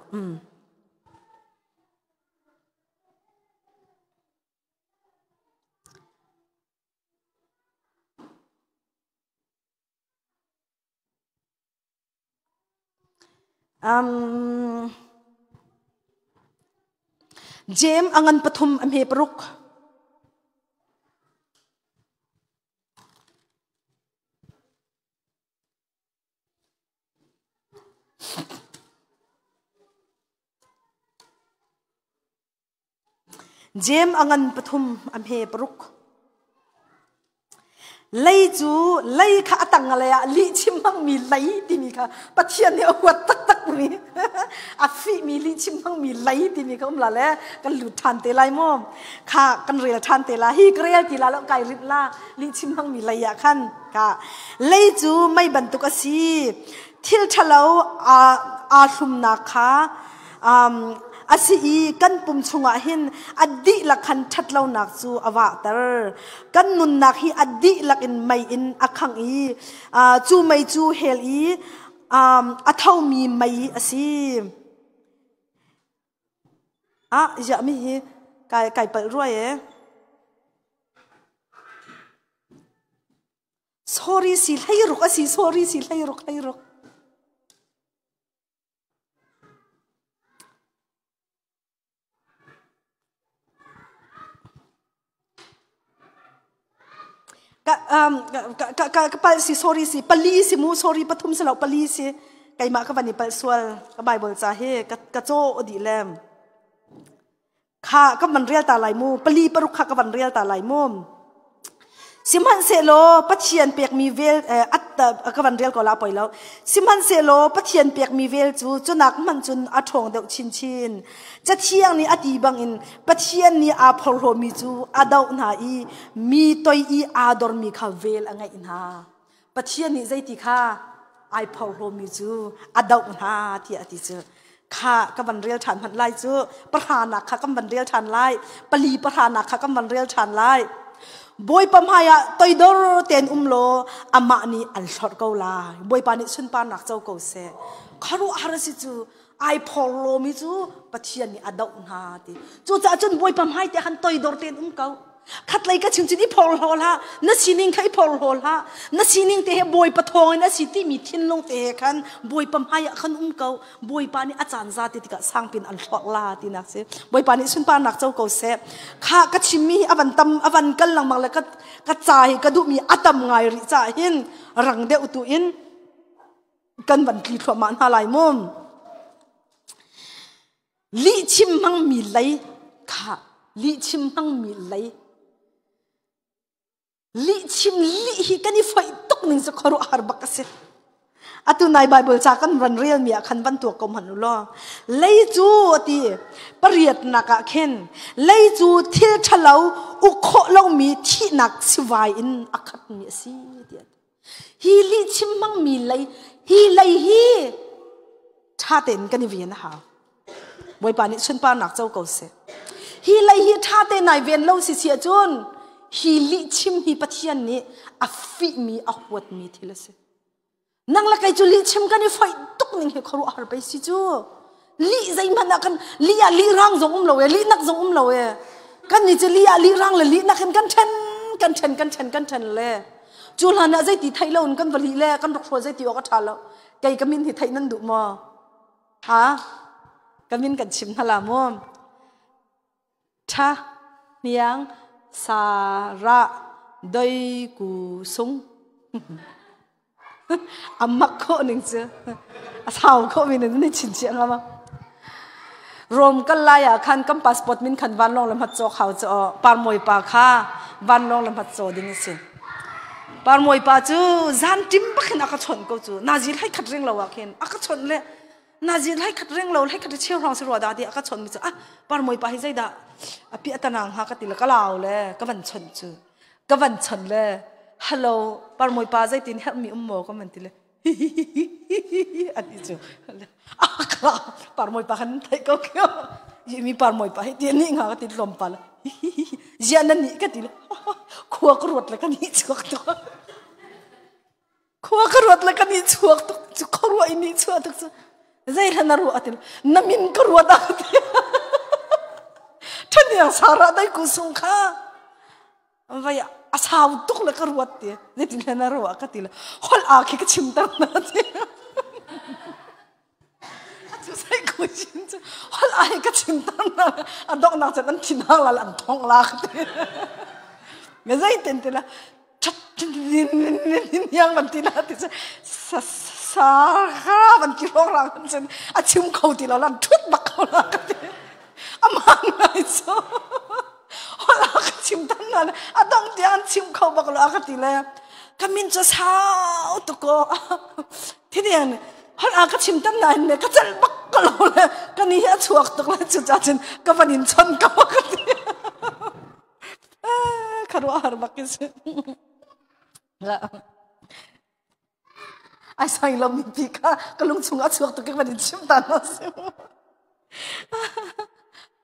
Jeim a ngan pathum a hme paruk. Jeim a ngan pathum a hme paruk. Lei cu lei kha a tang lei ah lihchim hmangmi lei timi kha Pathian nih a huat taktakmi a fihmi lihchim hmangmi lei timi kha um la le kan lut ṭhan te lai maw kha kan rel ṭhan te la hi ka rel ti la lo kai rinh la lihchim hmangmi lei ah khan ka lei cu mei bantuk a si thil ṭhalo aa hlumnak kha a si i kan pum chungah hin a dihlak khan ṭhatlonak cu a vahter. Kan nunnak hi a dihlak in mei in a khangh i cu mei cu hell i a thomi mei a si. Ah, ziah mi hi kai kai palh ruai e. Sorry si hlei ruk a si, sorry si hlei ruk hlei ruk. Ka ka palh si sorry si pali si mu sorry pathum si lo pali si keimah ka van i palh sual ka bible ca hi ka ka caw dih lem kha ka van rel ta lai mu pali paruk kha ka van rel ta lai mu. Sihmanhsehlaw Pathian pekmi vel ka van rel ko la poi lo. Sihmanhsehlaw Pathian pekmi vel cu cunak hmanh cun a ṭhawng deuh chinchin. Cathiang nih a ti bangin Pathian nih aa phorhlawmi cu a doh hna i mi toi i aa dormi kha vel a ngeih hna. Pathian nih zeiti kha ai phorhlawmi cu a doh hna tiah a ti cu. Kha ka van rel ṭhan hmanh lai cu pahranak kha kan van rel ṭhan lai pali pahranak kha kan van rel ṭhan lai. Bawipa hmaiah toidor tein um law amah nih an hlorh ko lai. Bawipa nih sunparnak co ko seh. Khuaruahhar a si cu ai phorhlawmi cu Pathian nih a doh hna ti. Cucaah cun Bawipa hmai te khan toidor tein um ko. Khatlei ka chim cun i phorhlaw hlah, na sining kha i phorhlaw hlah. Na sining te he Bawipa thawng in a si timi thinlung te he khan Bawipa hmai ah khan um ko. Bawipa nih a caan za te tikah sangpin an hlorh la tinak si. Bawipa nih sunparnak co ko seh. Kha ka chimmi hi a van tam a van kal lengmang le ka ka ca hi ka duhmi a tam ngai rih caah hin rang deuh tu in kan van tli thluahmah hna lai mu. Lihchim hmangmi lei kha lihchim hmangmi lei lihchim lih hi kan i foih tuk ning cu khuaruahhar bak a si. Atu nai Bible ca kan van relmi ah khan van tuak ko hmanh u law lei cu ati pariatnak ah khin lei cu thil ṭhalo uk khawh lomi thihnak sivai in a khatmi a si tiah Hi lihchim hmangmi lei hi lei hi ṭha tein kan i ven a hau. Bawipa nih sunparnak co ko seh. Hi lei hi ṭha tein nai ven lo si si ahcun hi lihchim hi Pathian nih a fihmi a huatmi thil a si. Nang le kei cu lihchim kan i foih tuk ning hi khuaruahhar pei si cu. Lih zeihmanh ah kan lih ah lih rang zong um lo e lihnak zong um lo e. Kan nih cu lih ah lih rang le lihnak in kan ṭhen kan ṭhen kan ṭhen kan ṭhen le cu hlan ah zeiti theih lo in kan va lih le kan rak hrual zeiti awk a ṭha lo. Kei ka min hi theih nan duh maw? Ha? Ka min kan chim hna la mu. Ṭha hniang Sarah doi ku sung. A mak khawh ning cu a sau khawh mi nan chin chiah nga ma. Rom kal lai ah khan kan passport min khan vanlawng le hmat cawk hau cu parmawi pa kha vanlawng le hmat caw ding a si. Parmawi pa cu zan ṭim bak in a ka chawnh ko cu. Nazi hlei khat ring lo ah khin a ka chawnh le nazi hlei khat ring lo hlei khat cheu hrawng si rua dah ti a ka chawnh mi cu ah parmawi pa hi zeidah a pi a tanang ha ka ti le ka lau le ka van chawnh cu. Ka van chawnh le hello parmawi pa zeitin herhmi um maw ka van ti le an ti cu akla parmawi pa kan theih ko kyo mi parmawi pa hi ti ni nga ka ti tlawm pa la zia na ni ka ti le khua ka ruat le ka ni chuak tuk khua ka ruat le ka ni chuak tuk cu ka ruah i ni chuak tuk cu zei hla na ruah ti na min ka ruat ah ti thaniang sara dai ku sung kha Vai a sau tuk le ka ruat ti. Zeitin hlen a ruah ka ti le holh a khi ka chim ter na ti. Atu sai ko chin cu holh a hi ka chim ter na a dok nak cun an thin hang la an thong la ka ti. Me zeitin ti la chat niang ban ti la ti cu sa sa ban ti rong rang cun a chim kho ti lo lan thut bak ko la ka ti. Amah ngai cu. Hola ka chim tan na a dong tiang an chim kho bak lo a ka ti le ka min cu sau tuk ko thinian hola ka chim tan na ne ka cel bak ko lo le ka ni hi a chuak tuk le cu cha cun ka van in chon ka ka ti kharuah har bak si ai sai lo mi pi kha ka lung chung a chuak tuk ka van in chim ta na si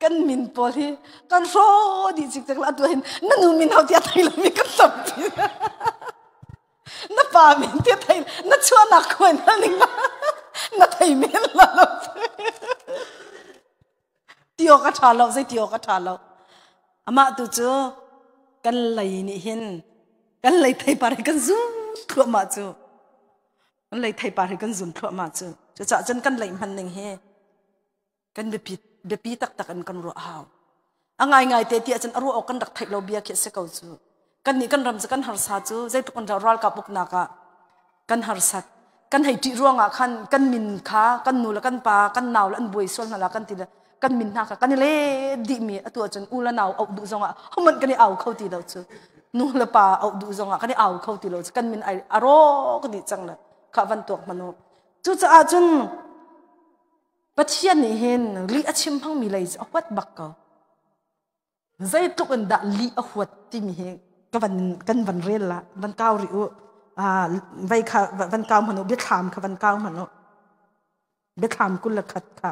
kan min pawl hi kan hro dih cik cek la atu hin na nu min ho tia thei lo mi kan tampi na pa min tia thei na chuahnak khuai na ning na thei men la lo ti awk a ṭha lo zei ti awk a ṭha lo amah tu cu kan lei nih hin kan lei theipar hi kan zun thluahmah cu kan lei theipar hi kan zun thluahmah cu cucaah cun kan lei hman ning hi kan biapi biapi taktak in kan ruah hau a ngaingai te ti ahcun a ruah awk kan rak theih lo bia khi a si ko cu kan nih kan ram cu kan harsa cu zeitluk in ralkap uknak ah kan harsat kan hei ṭih ruangah khan kan min kha kan nu le kan pa kan nau le an buai sual hna la kan ti le kan min hna kha kan i let dihmi atu ahcun u le nau auh duh zongah hohmanh kan i au kho ti lo cu. Nu le pa auh duh zongah kan i au kho ti lo kan min ai a rawk dih cang le kha van tuak hmanh u. Cucaah cun Pathian nih hin lih a chim hmangmi lei cu a huat bak ko. Zeitluk in dah lih a huat timi hi ka van kan van rel la van kau rih u. Vei kha van kau hmanh u biathlam kha van kau hmanh u. Biathlam 21 kha.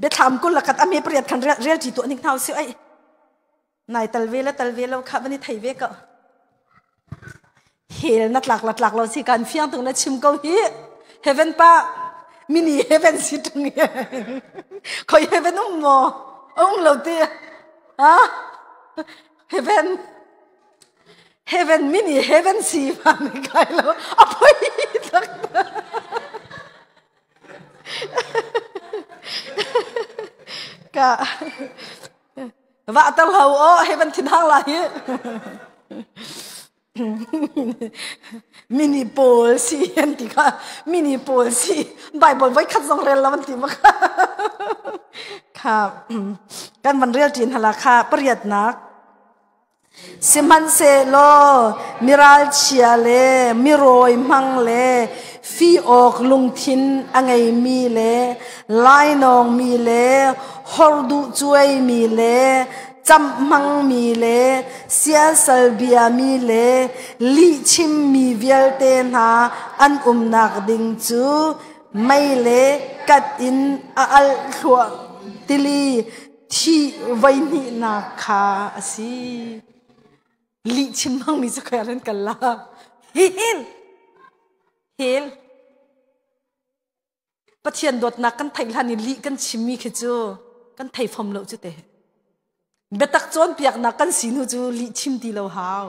Biathlam 21 a me pariat khan rel ṭi tuah ning hna usih ai. Nai tal ve le tal ve lo kha van i thei ve ko. Hell na tlak la tlak lo si kan fiang tung na chim ko hi. Heaven pa mini heaven si tung hi. Khoi heaven um maw? Um lo ti. Ha? Heaven heaven mini heaven si ma ni kai lo. A poi tak. Ka va tal ho o he van thin hang la hi. Mini pawl si an ti kha mini pawl si Bible voi khat zong rel lo an ti ma kha. Kha kan van rel ṭin hala kha pariatnak Sihmanhsehlaw miralchia le mirawi hmang le fi awk lungthin a ngeimi le lainawngmi le horduh cuaimi le camh hmangmi le siasal biami le lihchimmi vialte hna an umnak ding cu mei le kat in a alh thluah tili Thih voihnihnak kha a si. Lihchim hmangmi cu khoi ah nan kal la? Hil! Hil! Pathian dawtnak kan theih hlan i lih kan chimmi khi cu kan thei fom lo cu te. Biatak cawnpiaknak kan si hnu cu lih chim ti lo hau.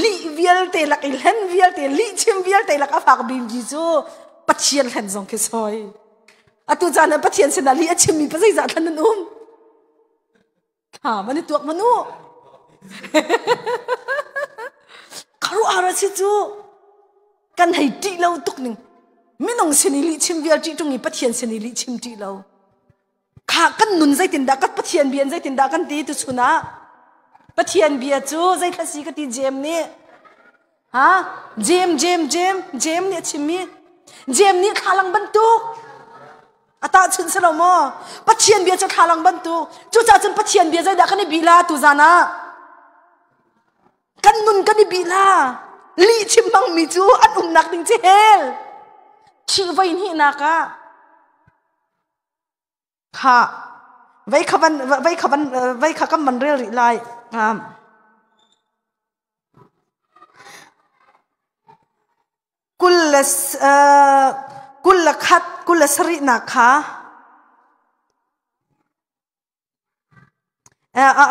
Lih vialte lak i hlen vialte, lih chim vialte lak a fak bimgi cu Pathian hlen zong khi soi. Atu caan ah Pathian sinah lih a chimmi pa zeizah thlan nan um? Kha van i tuak manu. Kharuah ra si cu kan hei ṭih lo tuk ning. Minung sin i lih chim vial ṭih ṭung i Pathian sin i lih chim ṭih lo. Kha kan nun zeitindah kan Pathian bia in zeitindah kan ti tu chun ah Pathian bia cu zeithla si ka ti Jem nih Ha? Jem, Jem, Jem, Jem nih a chimmi. Jem nih thlalang bantuk. A tahchunh si lo maw? Pathian bia cu thlalang bantuk. Cucaah cun Pathian bia zeidah kan i bih la tu zan ah? Kan nun kan i bih la. Lih chim hmangmi cu an umnak ding cu hell. Thih voi hnihnak ah Kha vei kha van vei kha van vei kha kan van rel rih lai. Um, kul le 21 27 nak kha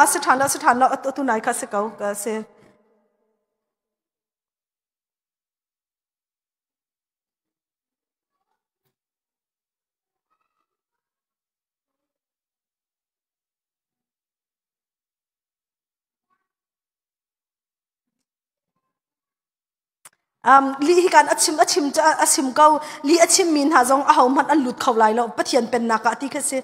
a si ṭhan lo a si ṭhan lo atu nai kha si ko ka si. Lih hi kan a chim a chim a chim ko lih a chimmi hna zong ahohmanh an lut kho lai lo Pathian pennak ah ti kha si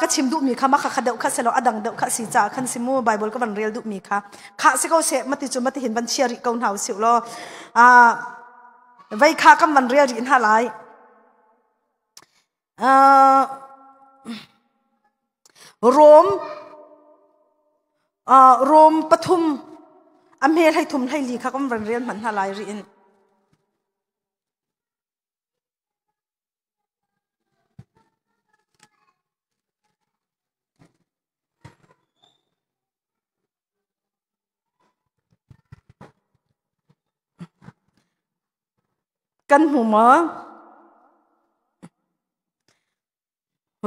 ka chim duhmi kha mah kha deuh kha si lo a dang deuh kha si caah khan si mu Bible ka van rel duhmi kha kha si ko seh mati cu mati hin van chia rih ko hna usih law vei kha kan van rel rih hna lai Rom Rom pathum a hme hlei thum hlei li kha kan van rel hmanh hna lai rih in. Kan hmu maw?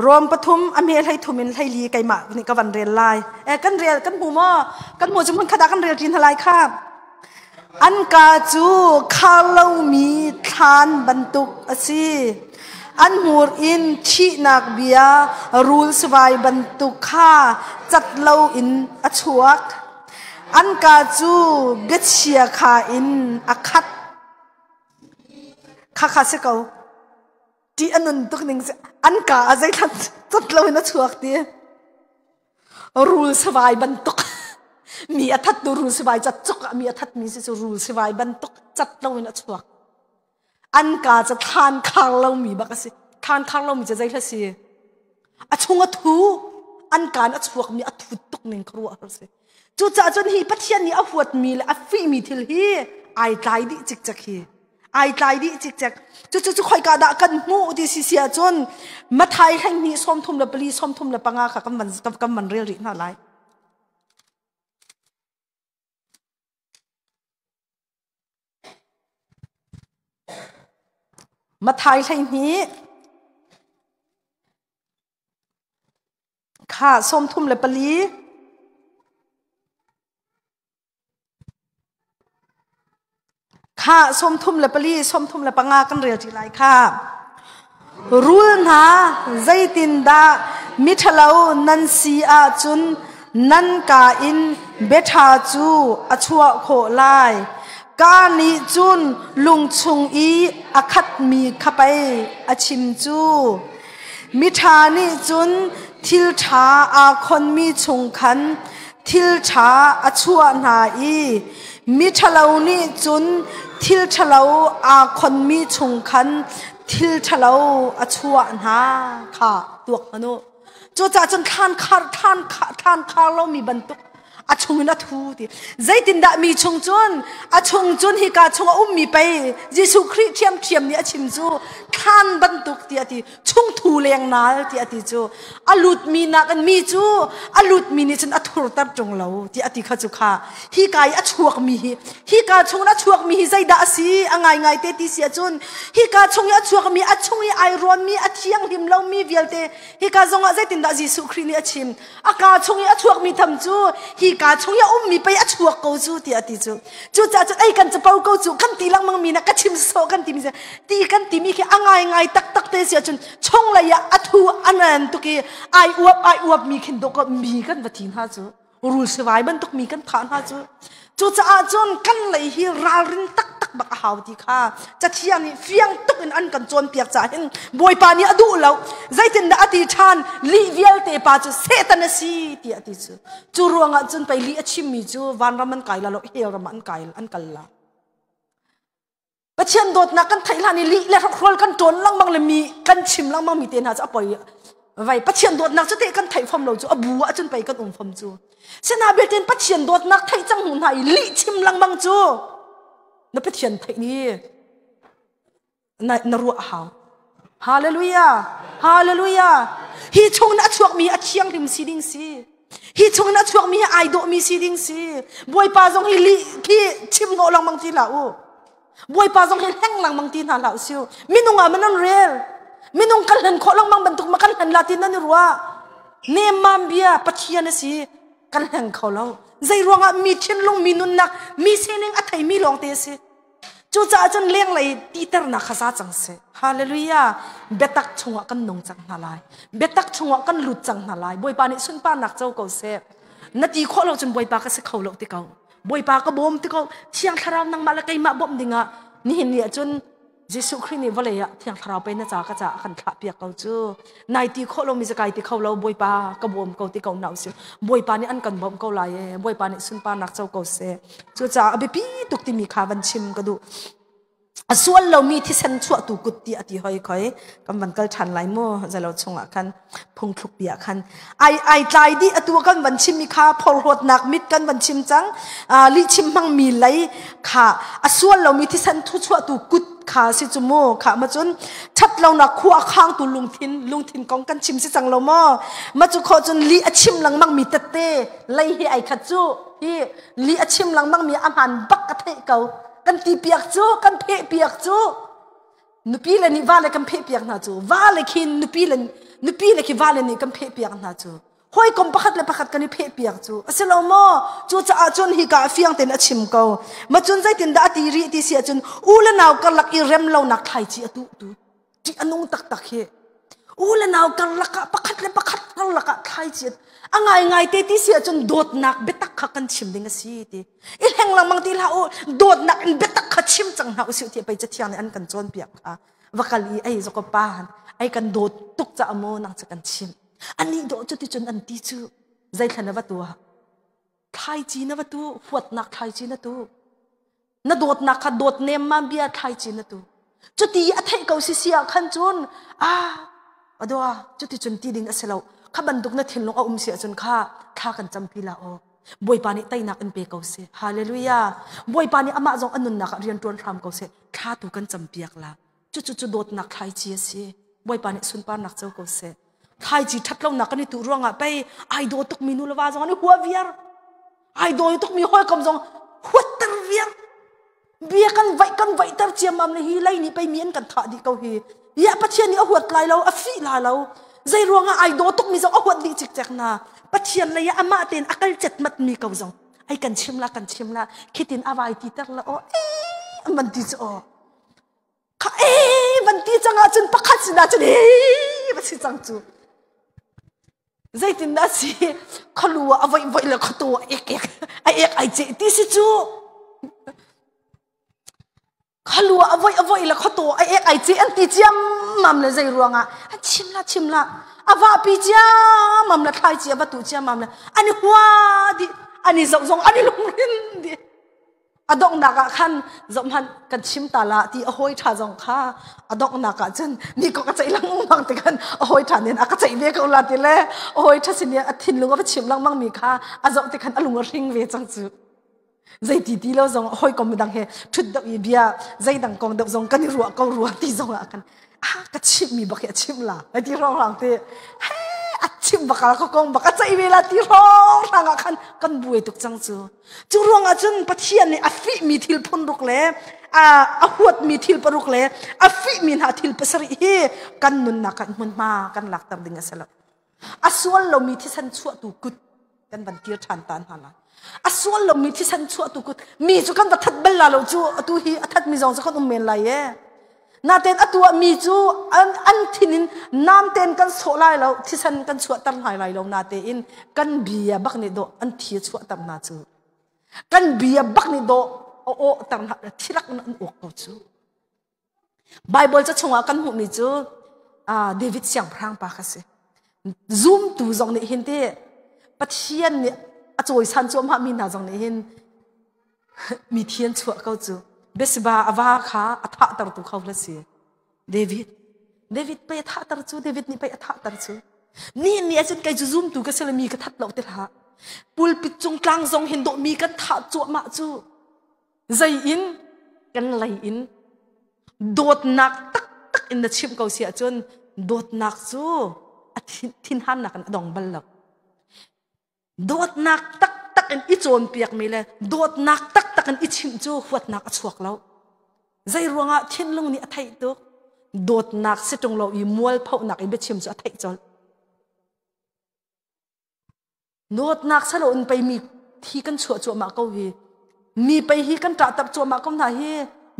Rom pathum a hme hlei thum in hlei li keimah nih ka van rel lai. Eh, kan rel kan hmu maw? Kan hmu cu hmun khat ah kan rel ṭi hna lai kha. An ka cu khar lomi thlan bantuk a si. An hmur in thihnak bia rul sivai bantuk kha cat loin a chuak. An ka cu biachia kha in a khat. Khakha si ko. Ṭih a nun tuk ning an ka ah zeithlan cat loin a chuak ti. Rul savai bantuk mi a thattu rul sivai cat cuk ah mi a thatmi si cu rul sivai bantuk cat loin a chuak. An ka cu thlan khar lomi bak a si. Thlan khar lomi cu zei hla si? A chung a thu, an kaan a chuakmi a thut tuk ning khuaruah har si. Cucaah cun hi Pathian nih a huatmi le a fihmi thil hi ai tlai dih cikcek hi. Ai tlai dih cikcek. Cucu cu khoika dah kan hmuh ti si si ahcun Mathai 12 34 35 kha kan van rel rih hna lai. Mathai 12 kha 34 kha 34 35 kan rel ṭi lai kha. Rul hna zeitindah miṭhalo nan si ahcun nan kaa in biaṭha cu a chuah khawh lai. Kaa nih cun lung chung i a khatmi kha pei a chim cu. Miṭha nih cun thil ṭha aa khonmi chung khan thil ṭha a chuah hna i miṭhalo nih cun thil ṭhalo aa khonmi chung khan thil ṭhalo a chuah hna kha tuak hmanh u. Cucaah cun thlan khar thlan thlan khar lomi bantuk a chung in a thu ti. Zeitindah mi chung cun a chung cun hika chung a ummi pei Jesuh Khrih ṭhiamṭhiam nih a chim cu thlan bantuk ti a ti chungthu lengnal ti a ti cu a lutmi nakin mi cu a lutmi nih cun a thurter ṭung lo ti a ti kha cu kha hika i a chuakmi hi hika chung in a chuakmi hi zeidah a si a ngaingai te ti si ahcun hika chung i a chuakmi a chung i ai rawnmi a thianghlim lomi vialte hika zongah zeitindah Jesuh Khrih nih a chim a kaa chung i a chuakmi tham cu hi kaa chung i a ummi pei a chuak ko cu tiah a ti cu cucaah cun ei kan capo ko cu kan ti lengmang mi na ka chim sawh kan timi ti kan timi khi a ngaingai taktak te si ahcun chunglei ah a thu a nan tuk i ai uap ai uap mi khin dawk mi kan va thi hna cu rul sivai bantuk mi kan thah hna cu Cucaah cun kan lei hi ralrin taktak bak a hau ti kha Cathiang nih fiang tuk in an kan cawnpiak caah hin Bawipa nih a duh lo. Zeitindah a ti ṭhan? Lih vialte pa cu Satan a si tiah a ti cu. Cu ruangah cun pei lih a chimmi cu vanram an kai la lo, hell ram ah an kai an kal la. Pathian dawtnak kan theih hlan i lih le hrokhrawl kan ṭawn lengmang le mi kan chim lengmang mi te hna cu a poi vai Pathian dawtnak cu te kan theih fom lo cu a bu ahcun pei kan um fom cu sina belte Pathian dawtnak theih cang hnu hna i lih chim lengmang cu na Pathian theih ni na, na ruah a hau Hallelujah Hallelujah hi chung na a chuakmi a thianghlim si ding si hi chung in a chuakmi hi ai dawhmi si ding si Bawipa zong hi lih khi chim hnawh lengmang ti hlah u Bawipa zong hi hleng lengmang ti hna hlah u siu minung ah man an rel minung kan hlen khawh lengmang bantuk ma kan hlen la ti nan i ruah nemmam bia Pathian a si kan hleng kho lo zei ruangah mi thinlung mi nunnak mi sining a theimi lawng te a si Cucaah cun lenglei titernak kha za cang seh. Hallelujah. Biatak chungah kan nung cang hna lai. Biatak chungah kan lut cang hna lai. Bawipa nih sunparnak co ko seh. Na ti khawh lo cun Bawipa ka si kho lo ti ko. Bawipa ka bawm ti ko. Thiang Thlarau nangmah le keimah bawmh dingah nihin ni ah cun Jesuh Khrih nih vawlei ah Thiang Thlarau pe na ca ka caah kan thlah piak ko cu. Nai ti khawh lomi zakai ti kho lo Bawipa ka bawm ko ti ko hna usih. Bawipa nih an kan bawmh ko lai e. Bawipa nih sunparnak co ko seh. Cucaah a biapi tuk timi kha van chim ka duh. A sual lomi thisen chuahtu kut ti a ti hoi khoi kan van kal ṭhan lai mu zalo chungah khan phungthluk bia khan ai ai tlai dih atu kan van chim mi kha phorhlawtnak mit kan van chim cang lih chim hmang mi lei kha a sual lomi thisen thu chuahtu kut kha si cu mu kha ma cun that lonak khua khang tu lungthin lungthin kong kan chim si cang lo maw ma cu kho cun li a chim lengmang mi tette lei hi ai khat cu hi li a chim lengmang mi a hman bak ka theih ko kan ti piak cu kan pheh piak cu nupi le nih va le kan pheh piak hna cu va le khi nupi le nupi le khi va le nih kan pheh piak hna cu hawikom pakhat le pakhat kan i pheh piak cu a si lo maw cucaah cun hika ah fiang tein a chim ko ma cun zeitindah a ti rih ti si ahcun u le nau karlak i rem lonak thlaici a tuh tu ṭih a nung taktak hi u le nau karlak ah pakhat le pakhat karlak ah thlaici a ngaingai te ti si ahcun dawtnak biatak kha kan chim ding a si ti i hleng lengmang ti hlah u dawtnak in biatak kha chim cang hna usih ti pei cathiang nih an kan cawnpiak kha va kal i ei zoko pa ei kan dawt tuk ca maw nang cu kan chim ani dawh cu ti cun an ti cu. Zeithla na va tuah? Thlaici na va tu, huatnak thlaici na tu. Na dawtnak kha dawt nemmam bia thlaici na tu. Cuti a theih ko si si ah khan cun ah adua cuti cun ti ding a si lo. Kha bantuk na thinlung a um si ahcun kha thla kan campi la aw. Bawipa nih teinak in pe ko seh. Hallelujah. Bawipa nih amah zong a nunnak ah rian ṭuan hram ko seh. Thla tu kan campiak la. Cucu cu dawtnak thlaici a si. Bawipa nih sunparnak co ko seh. Thlaici ṭhatlonak kan i tuh ruangah pei ai daw tukmi nu le va zong an i hua viar. Ai daw tukmi hawikom zong huatter viar. Bia kan vaih kan vaihter ciammam le hi lei nih pei mi an kan thah dih ko hi. Ya Pathian nih a huat lai lo, a fih lai lo. Zei ruangah ai daw tukmi zong a huat dih cikcek na. Pathian lei ah amah tein a kal cetmat mi ko zong. Ai kan chim la kan chim la khitin a vai ti ter la aw eh man ti cu aw. Kha eh van ti cang ahcun pakhat sinah cun eh va si cang cu. Zeitin dah si khalu ah a voih voih le khatu ah ek ek a ek ai ceh ti si cu. Khalu ah a voih a voih le khatu a ek ai ceh an ti ciammam le zei ruangah an chim la chim la a vahpi ciammam le thlaici a va tu ciammam le an i hua dih an i zoh zong an i lungrin dih. A donghnak ah khan zohhmanh kan chim ta la ti a hawi ṭha zong kha a donghnak ah cun mi ko ka ceih lengmang ti khan a hawi ṭha nih a ka ceih ve ko la ti le a hawi ṭha sin i a thinlung a va chim lengmang mi kha a zoh ti khan a lung a hring ve cang cu. Zeiti ti lo zong hawikom dang he ṭhut deuh i bia zeidang kong deuh zong kan i ruah ko rua ti zong ah khan ah ka chimh mi bak hi a chimh la ti rong rang te he a chimh bak ka kong bak a ceih ve la ti rong rang ah khan kan buai tuk cang cu. Cu ruangah cun Pathian nih a fihmi thil phun ruk le a huatmi thil paruk le a fihmi hna thil pasarih hi kan nunnak ah hmunhma kan lakter ding a si lo. A sual lomi thisen chuahtu kut kan van kir ṭhan ta hna lai. A sual lomi thisen chuahtu kut mi cu kan va that bal la lo cu atu hi a thatmi zong cu kan um men lai e. Natein atu ah mi cu an, an thin in nam tein kan sawh lai lo thisen kan chuahter hna lai lo natein kan bia bak nih dawh an thi a chuahter hna cu. Kan bia bak nih dawh a awhter hna thilak in an awk ko cu. Bible ca chungah kan hmuhmi cu David siangpahrang pa kha si. Zumtu zong nih hin ti Pathian nih a cawisan cuahmah mi hna zong nih hin mi thi an chuah ko cu Besiba a va kha a thahtertu kho la si David David pei a thahter cu David nih pei a thahter cu ni ni ahcun kei cu zumtu ka si le mi ka that lo ti hlah pulpit cung tlang zong hin dawh mi kan thah cuahmah cu zei in kan lei in dawtnak taktak in na chimh ko si ahcun dawtnak cu a thinhannak in a dong bal lo Dawtnak taktak in i cawnpiakmi le dawtnak taktak in i chimh cu huatnak a chuak lo. Zei ruangah thinlung nih a theih tuk? Dawtnak si ṭung lo i mualphohnak i biachim cu a theih colh. Dawtnak salo in pei mi thi kan chuah cuahmah ko hi. Mi pei hi kan ṭahter cuahmah ko hna hi.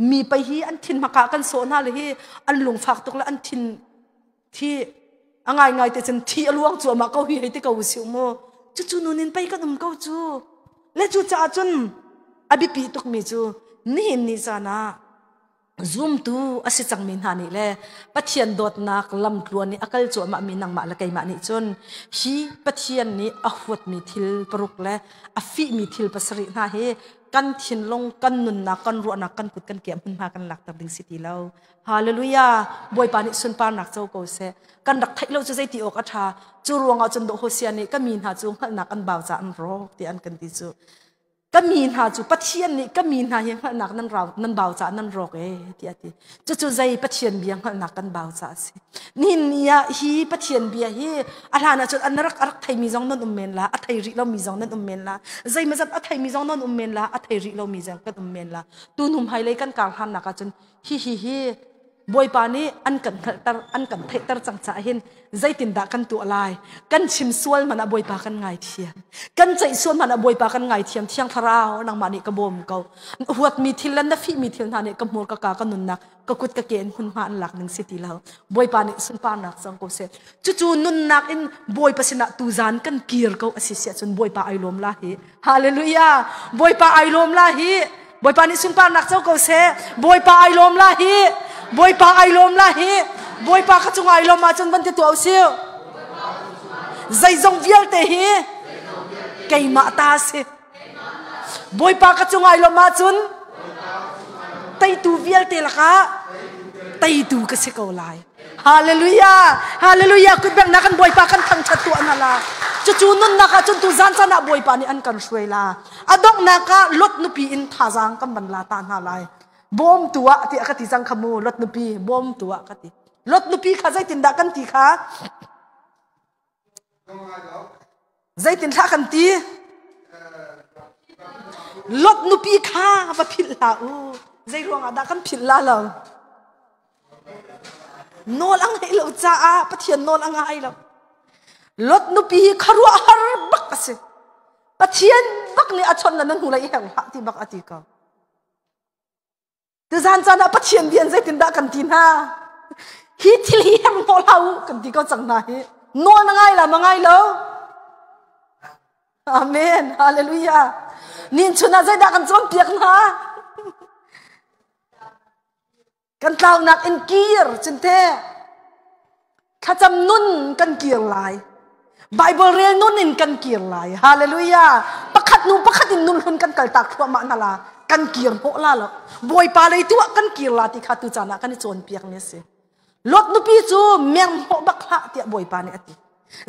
Mi pei hi an thin hmaka kan sawh hna le hi an lungfak tuk le an thin thi a ngaingai te cun thi a luang cuahmah ko hi hei ti ko usih mu cucu nun in pei kan um ko cu le cu caah cun a biapi tukmi cu nihin ni caan ah zumtu a si cangmi hna nih le Pathian dawtnak lamtluan i a kal cuahmah mi nangmah le keimah nih cun hi Pathian nih a huatmi thil paruk le a fihmi thil pasarih hna hi kan thinlung kan nunnak kan ruahnak kan kut kan ke hmunhma kan lakter ding si ti lo Hallelujah. Bawipa nih sunparnak co ko seh. Kan rak theih lo cu zeiti awk a ṭha. Cu ruangah cun dawh Hosea nih ka mi hna cu hngalhnak an bau caah an rawk ti an kan ti cu. Ka mi hna cu Pathian nih ka mi hna hi hngalhnak nan rau nan bau caah nan rawk ee ti a ti. Cucu zei Pathian bia hngalhnak kan bau caah a si. Nihin ni ah hi Pathian bia hi a hlan ah cun an rak a rak theimi zong nan um men la, a thei rih lomi zong nan um men la, zeimazat a theimi zong nan um men la, a thei rih lomi zong kan um men la. Tu hnu hmailei kan kar hlannak ah cun Hihi hi Bawipa nih an kan hngalhter an kan theihter cang caah hin zeitindah kan tuah lai? Kan chim sual hmanh ah Bawipa kan ngaithiam. Kan ceih sual hmanh ah Bawipa kan ngaithiam. Thiang Thlarau nangmah nih ka bawm ko. Huatmi thil le na fihmi thil hna nih ka hmur ka ka ka nunnak ka kut ka ke in hmunhma an lak ning si ti lo. Bawipa nih sunparnak cang ko seh. Cucu nunnak in Bawipa sinah tuzan kan kir ko a si siah cun Bawipa ai lawm la hi. Hallelujah! Bawipa ai lawm la hi. Bawipa nih sunparnak co ko seh. Bawipa ai lawm la hi. Bawipa ai lawm la hi. Bawipa ka cung ai lawm ahcun van ti tuah usih. Zeizong vialte hi. Keimah ta si. Bawipa ka cung ai lawmh ahcun teitu vialte lakah teitu ka si ko lai. Hallelujah! Hallelujah! Kutbengnak kan Bawipa kan thangṭhat tuah hna la. Cucu nunnak ah cun tu zan caan ah Bawipa nih an kan hruai la. A donghnak ah Lot nupi in thazaang kan van la ta hna lai. Bawmtu ah tiah ka ti cang kha mu Lot nupi bawmtu ah ka ti. Lot nupi kha zeitindah kan ti kha? Zeitin hlah kan ti? Lot nupi kha va philh hlah u. Zei ruangah dah kan philh la lo? Nawl a ngeih lo caah Pathian nawl a ngai lo. Lot nupi hi khuaruahhar bak a si. Pathian bak nih a chawnh le na hnu lei i her hlah ti bak a ti ko. Tuzan caan ah Pathian bia in zeitindah kan ti hna? Hi thil hi hem hnawh hlah u kan ti ko cang hna hi. Nawl na ngai la ma ngai lo? Amen. Hallelujah. Nin chun ah zeidah kan cawnpiak hna? Kan tlaunak in kir cinte. Thlacam nun kan kir lai. Bible rel nun in kan kir lai. Hallelujah. Pakhat nu pakhat in nun hlun kan kal tak thluahmah hna la. Kan kir hnawh la lo. Bawipa lei tu ah kan kir la ti kha tu caan ah kan i cawnpiak mi a si. Lot nupi cu meng hnawh bak hlah tiah Bawipa nih a ti.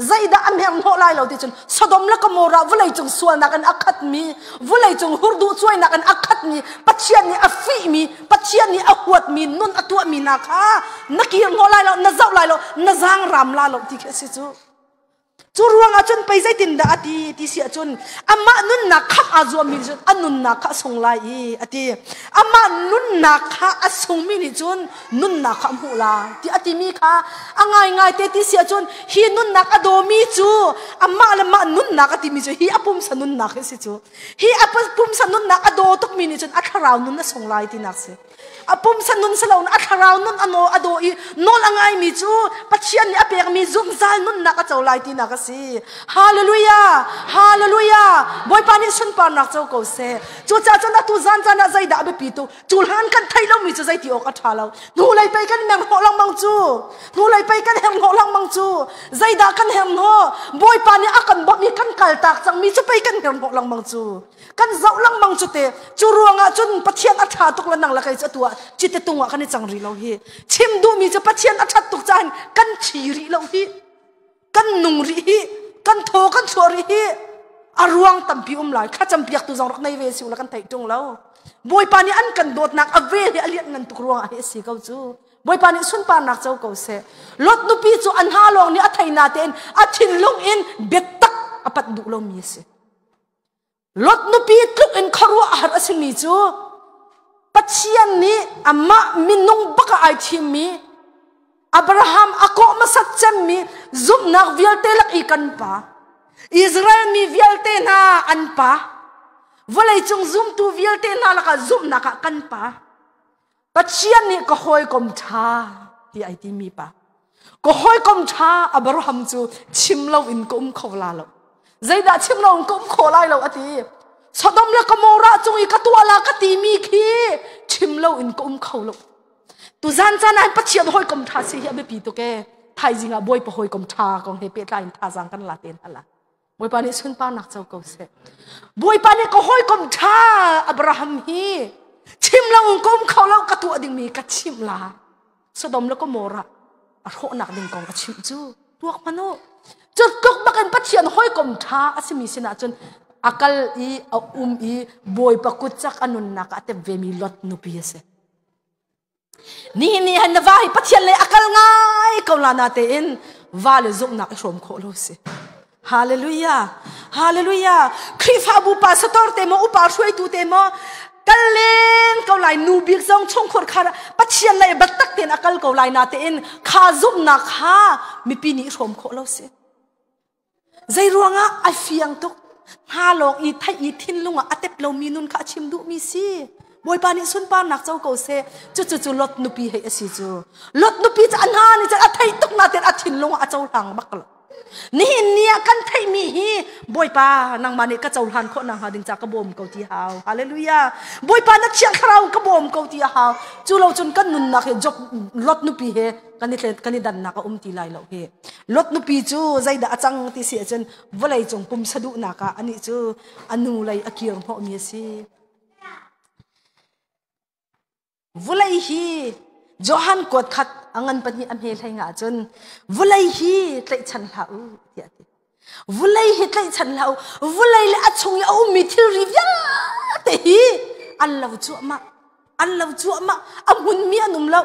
Zeidah a mer hnawh lai lo ti cun Sodom le Gomorrah vawleicung sualnak in a khatmi, vawleicung hurduh cuainak in a khatmi, Pathian nih a fihmi, Pathian nih a huatmi nun a tuahmi hna kha na kir hnawh lai lo, na zoh lai lo, na zaang ram la lo ti khi a si cu. Cu ruangah cun pei zeitindah a ti ti si ahcun amah nunnak khamh aa zuammi nih cun a nunnak kha a sung lai i a ti. Amah nunnak kha a sungmi nih cun nunnak kha a hmuh lai ti a timi kha a ngaingai te ti si ahcun hi nunnak a dawmi cu amah le mah nunnak a timi cu hi a pumsa nunnak hi si cu hi a pumsa nunnak a daw tukmi nih cun a thlarau nun a sung lai tinak si a pumsa nun si loin a thlarau nun a naw a daw i nawl a ngaimi cu Pathian nih a pekmi zungzal nunnak a co lai tinak a si hallelujah hallelujah Bawipa nih sunparnak co ko seh cucaah cun atu zan caan ah zeidah a biapi tu cu hlan kan theih lomi cu zeiti awk a ṭha lo hnulei pei kan meng hnawh lengmang cu hnulei pei kan her hnawh lengmang cu zeidah kan her hnawh bawipa nih a kan bawmh i kan kaltak cangmi cu pei kan her hnawh lengmang cu kan zoh lengmang cu te cu ruangah cun pathian a ṭha tuk le nang le kei cu atu ah cite tung ah kan i cang rih lo hi chim duhmi cu pathian a ṭhat tuk caah kan thi rih lo hi kan nung rih hi kan thaw kan chuah rih hi a ruang tampi um lai thlacam piak tu zong rak nei ve si ula kan theih ṭung lo bawipa nih an kan dawtnak a vel hi a lian ngan tuk ruangah hi a si ko cu bawipa nih sunparnak co ko seh lot nupi cu an ha lawng nih a thei na tein a thinlung in biatak a panh duh lomi a si Lot nupi tluk in khuaruah har a simi cu Pathian nih amah minung bak ah ai thimmi Abraham a kawh hmasat cemmi zumhnak vialte lak i kan pa Israel mi vialte hna an pa vawleicung zumtu vialte hna lakah zumhnak ah kan pa Pathian nih ka hawikom ṭha ti ai timi pa. Ka hawikom ṭha Abraham cu chim lo in ka um kho la lo. Zeidah chim lo in ka um kho lai lo a ti. Sodom le Gomorrah cung i ka tuah la ka timi khi chim lo in ka um kho lo. Tuzan caan ah Pathian hawikom ṭha si hi a biapi tuk ee. Thaizing ah Bawipa hawikom ṭha kong he pehtlai in thazaang kan la ten hala. Bawipa nih sunparnak co ko seh. Bawipa nih ka hawikom ṭha Abraham hi chim lo in ka um kho lo ka tuah dingmi ka chimh la. Sodom le Gomorrah a hrawhnak ding kong a chimh cu tuak hmanh u. Cu tluk bakin Pathian hawikom ṭha a simi sinah cun a kal i a um i Bawipa kut cak a nunnak ah a tep vemi Lot nupi a si. Nihin ni han na va hi Pathian lei a kal ngai ko la na tein va le zumhnak i hrawm khawh lo si. Hallelujah. Hallelujah. Khrihfabu pastor te maw upa hruaitu te maw kal len ko lai nu bik zong chungkhur khar Pathian lei biatak tein a kal ko lai na tein kha zumhnak kha mipi nih hrawm khawh lo si. Zei ruangah a fiang tuk. Hna lawng i theih i thinlung ah a tep lomi nun kha a chim duhmi si. Bawipa nih sunparnak co ko seh. Cucu cu Lot nupi hei a si cu. Lot nupi cu a hna nih cun a theih tuk nain a thinlung ah a cohlang bak lo. Nihin ni ah kan theihmi hi Bawipa nangmah nih ka cohlan khawh nakhnga ding ca ka bawm ko ti hau. Hallelujah. Bawipa na thiang thlarau ka bawm ko ti a hau. Cu lo cun kan nunnak hi Job Lot nupi he kan i kan i dannak a um ti lai lo hi. Lot nupi cu zeidah a cang ti si ahcun vawlei cung pumsa duhnak ah anih cu a nu lei a kir hnawhmi a si. Vulei hi Johan kuat khat a ngan pahnih a hme hlei nga cun vulei hi tlaihchan hlah u tiah a ti. Vulei hi tlaihchan hlah u. Vulei le a chung i a ummi thilri vialte hi an lo cuahmah. An lo cuahmah. A hmunmi an um lo.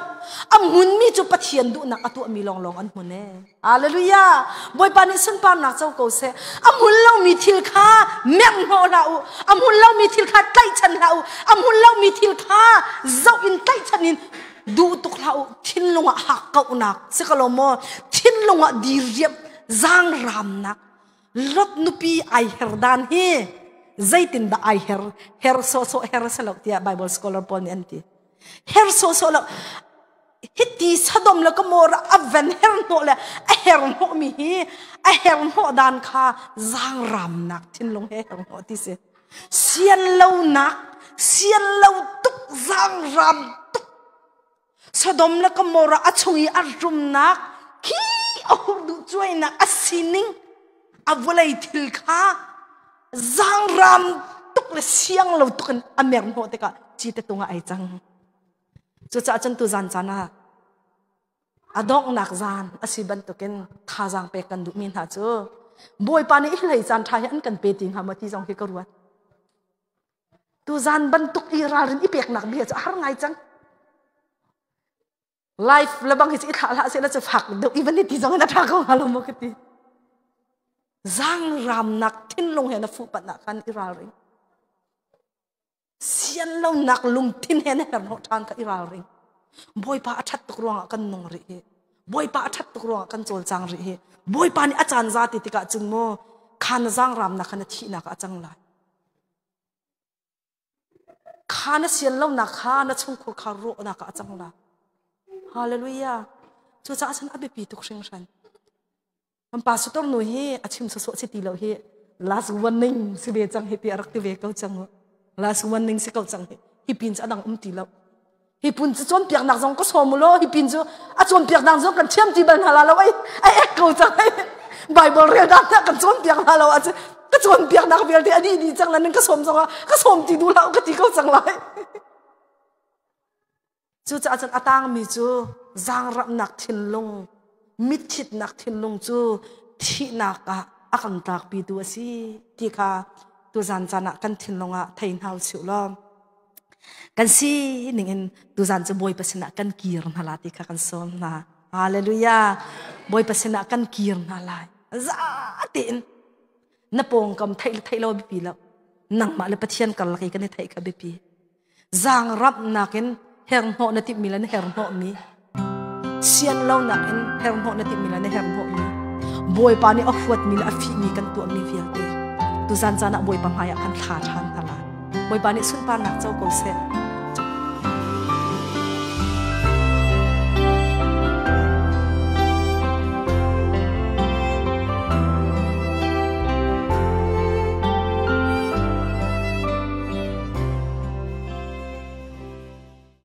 A hmunmi cu Pathian duhnak a tuahmi lawnglawng an hmun ee. Hallelujah! Bawipa nih sunparnak co ko seh. A hmun lomi thil kha merh hnawh hlah u. A hmun lomi thil kha tlaihchan hlah u. A hmun lomi thil kha zoh in tlaihchan in duh tuk hlah u. Thinlung ah hakkauhnak si ko lo maw? Thinlung ah diriam zaangramnak Lot nupi ai her dan hi zeitindah ai her her sawhsawh her si lo tiah Bible scholar pawl nih an ti. Her sawhsawh lo hiti Sodom le Gomorrah a ven her hnawh le a her hnawh mi hi a her hnawh dan kha zaangramnak thinlung he her hnawh ti si. Sian lonak sian lo tuk zaangram tuk Sodom le Gomorrah a chung i a rumnak khi a hur duh cuainak a sining a vawlei thil kha zaangram tuk le siang lo tuk in a mer hnawh tikah cite tung ah ai cang. Cucaah cun tuzan caan ah a donghnak zan a si bantukin thazaang pek kan duhmi hna cu Bawipa nih hlei caan ṭha hi an kan pe ti hnga maw ti zong hi ka ruat. Tuzan bantuk i ralrin i peknak bia cu a har ngai cang. Life le bang hi cu i thlah hlah seh la cu fak deuh i van i ti zong in a ṭha ko hnga lo maw ka ti. Zaangramnak thinlung he na fuh panh ah khan i ralring. Sianlonak lungthin he na herhnawh ṭhan kha i ralring. Bawipa a ṭhat tuk ruangah kan nung rih hi. Bawipa a ṭhat tuk ruangah kan cawlcang rih hi. Bawipa nih a caan za ti tikah cun maw kha na zaangramnak kha na thihnak ah a cang lai. Kha na sian lonak kha na chungkhur kha rawhnak ah a cang lai. Hallelujah. Cucaah cun a biapi tuk hringhran. Kan pastor nu hi a chim sawsawh si ti lo hi last warning si ve cang hi ti a rak ti ve ko cang. Last warning si ko cang hi. Hi pin cu a dang um ti lo. Hi pun cu cawnpiaknak zong ka sawm law hi pin cu a cawnpiaknak zong kan thiam ti bal hna la lo ai ai ek ko cang ai. Bible rel dan kan cawnpiak hna lo ahcun ka cawnpiaknak vialte a dih dih cang la nan ka sawm zong ah ka sawm ti duh hlah ka ti ko cang lai. Cucaah cun a tangmi cu zaangramnak thinlung, mitthitnak thinlung cu thihnak ah a kan tlakpitu a si ti kha tuzan caan ah kan thinlung ah thei hna usih law kan sining in tuzan cu Bawipa sinah kan kir hna la ti kha kan sawm hna. Hallelujah! Bawipa sinah kan kir hna lai. Za tein na pawngkam theih le theih lo biapi lo. Nangmah le Pathian karlak i kan i theih kha biapi. Zaangramhnak in herhnawh na timhmi le na herhnawhmi sian lonak in herhnawh na timhmi le na herhnawhmi Bawipa nih a huatmi le a fihmi kan tuahmi vialte tuzan caan ah Bawipa hmaiah kan thla ṭhan hna lai. Bawipa nih sunparnak co ko seh.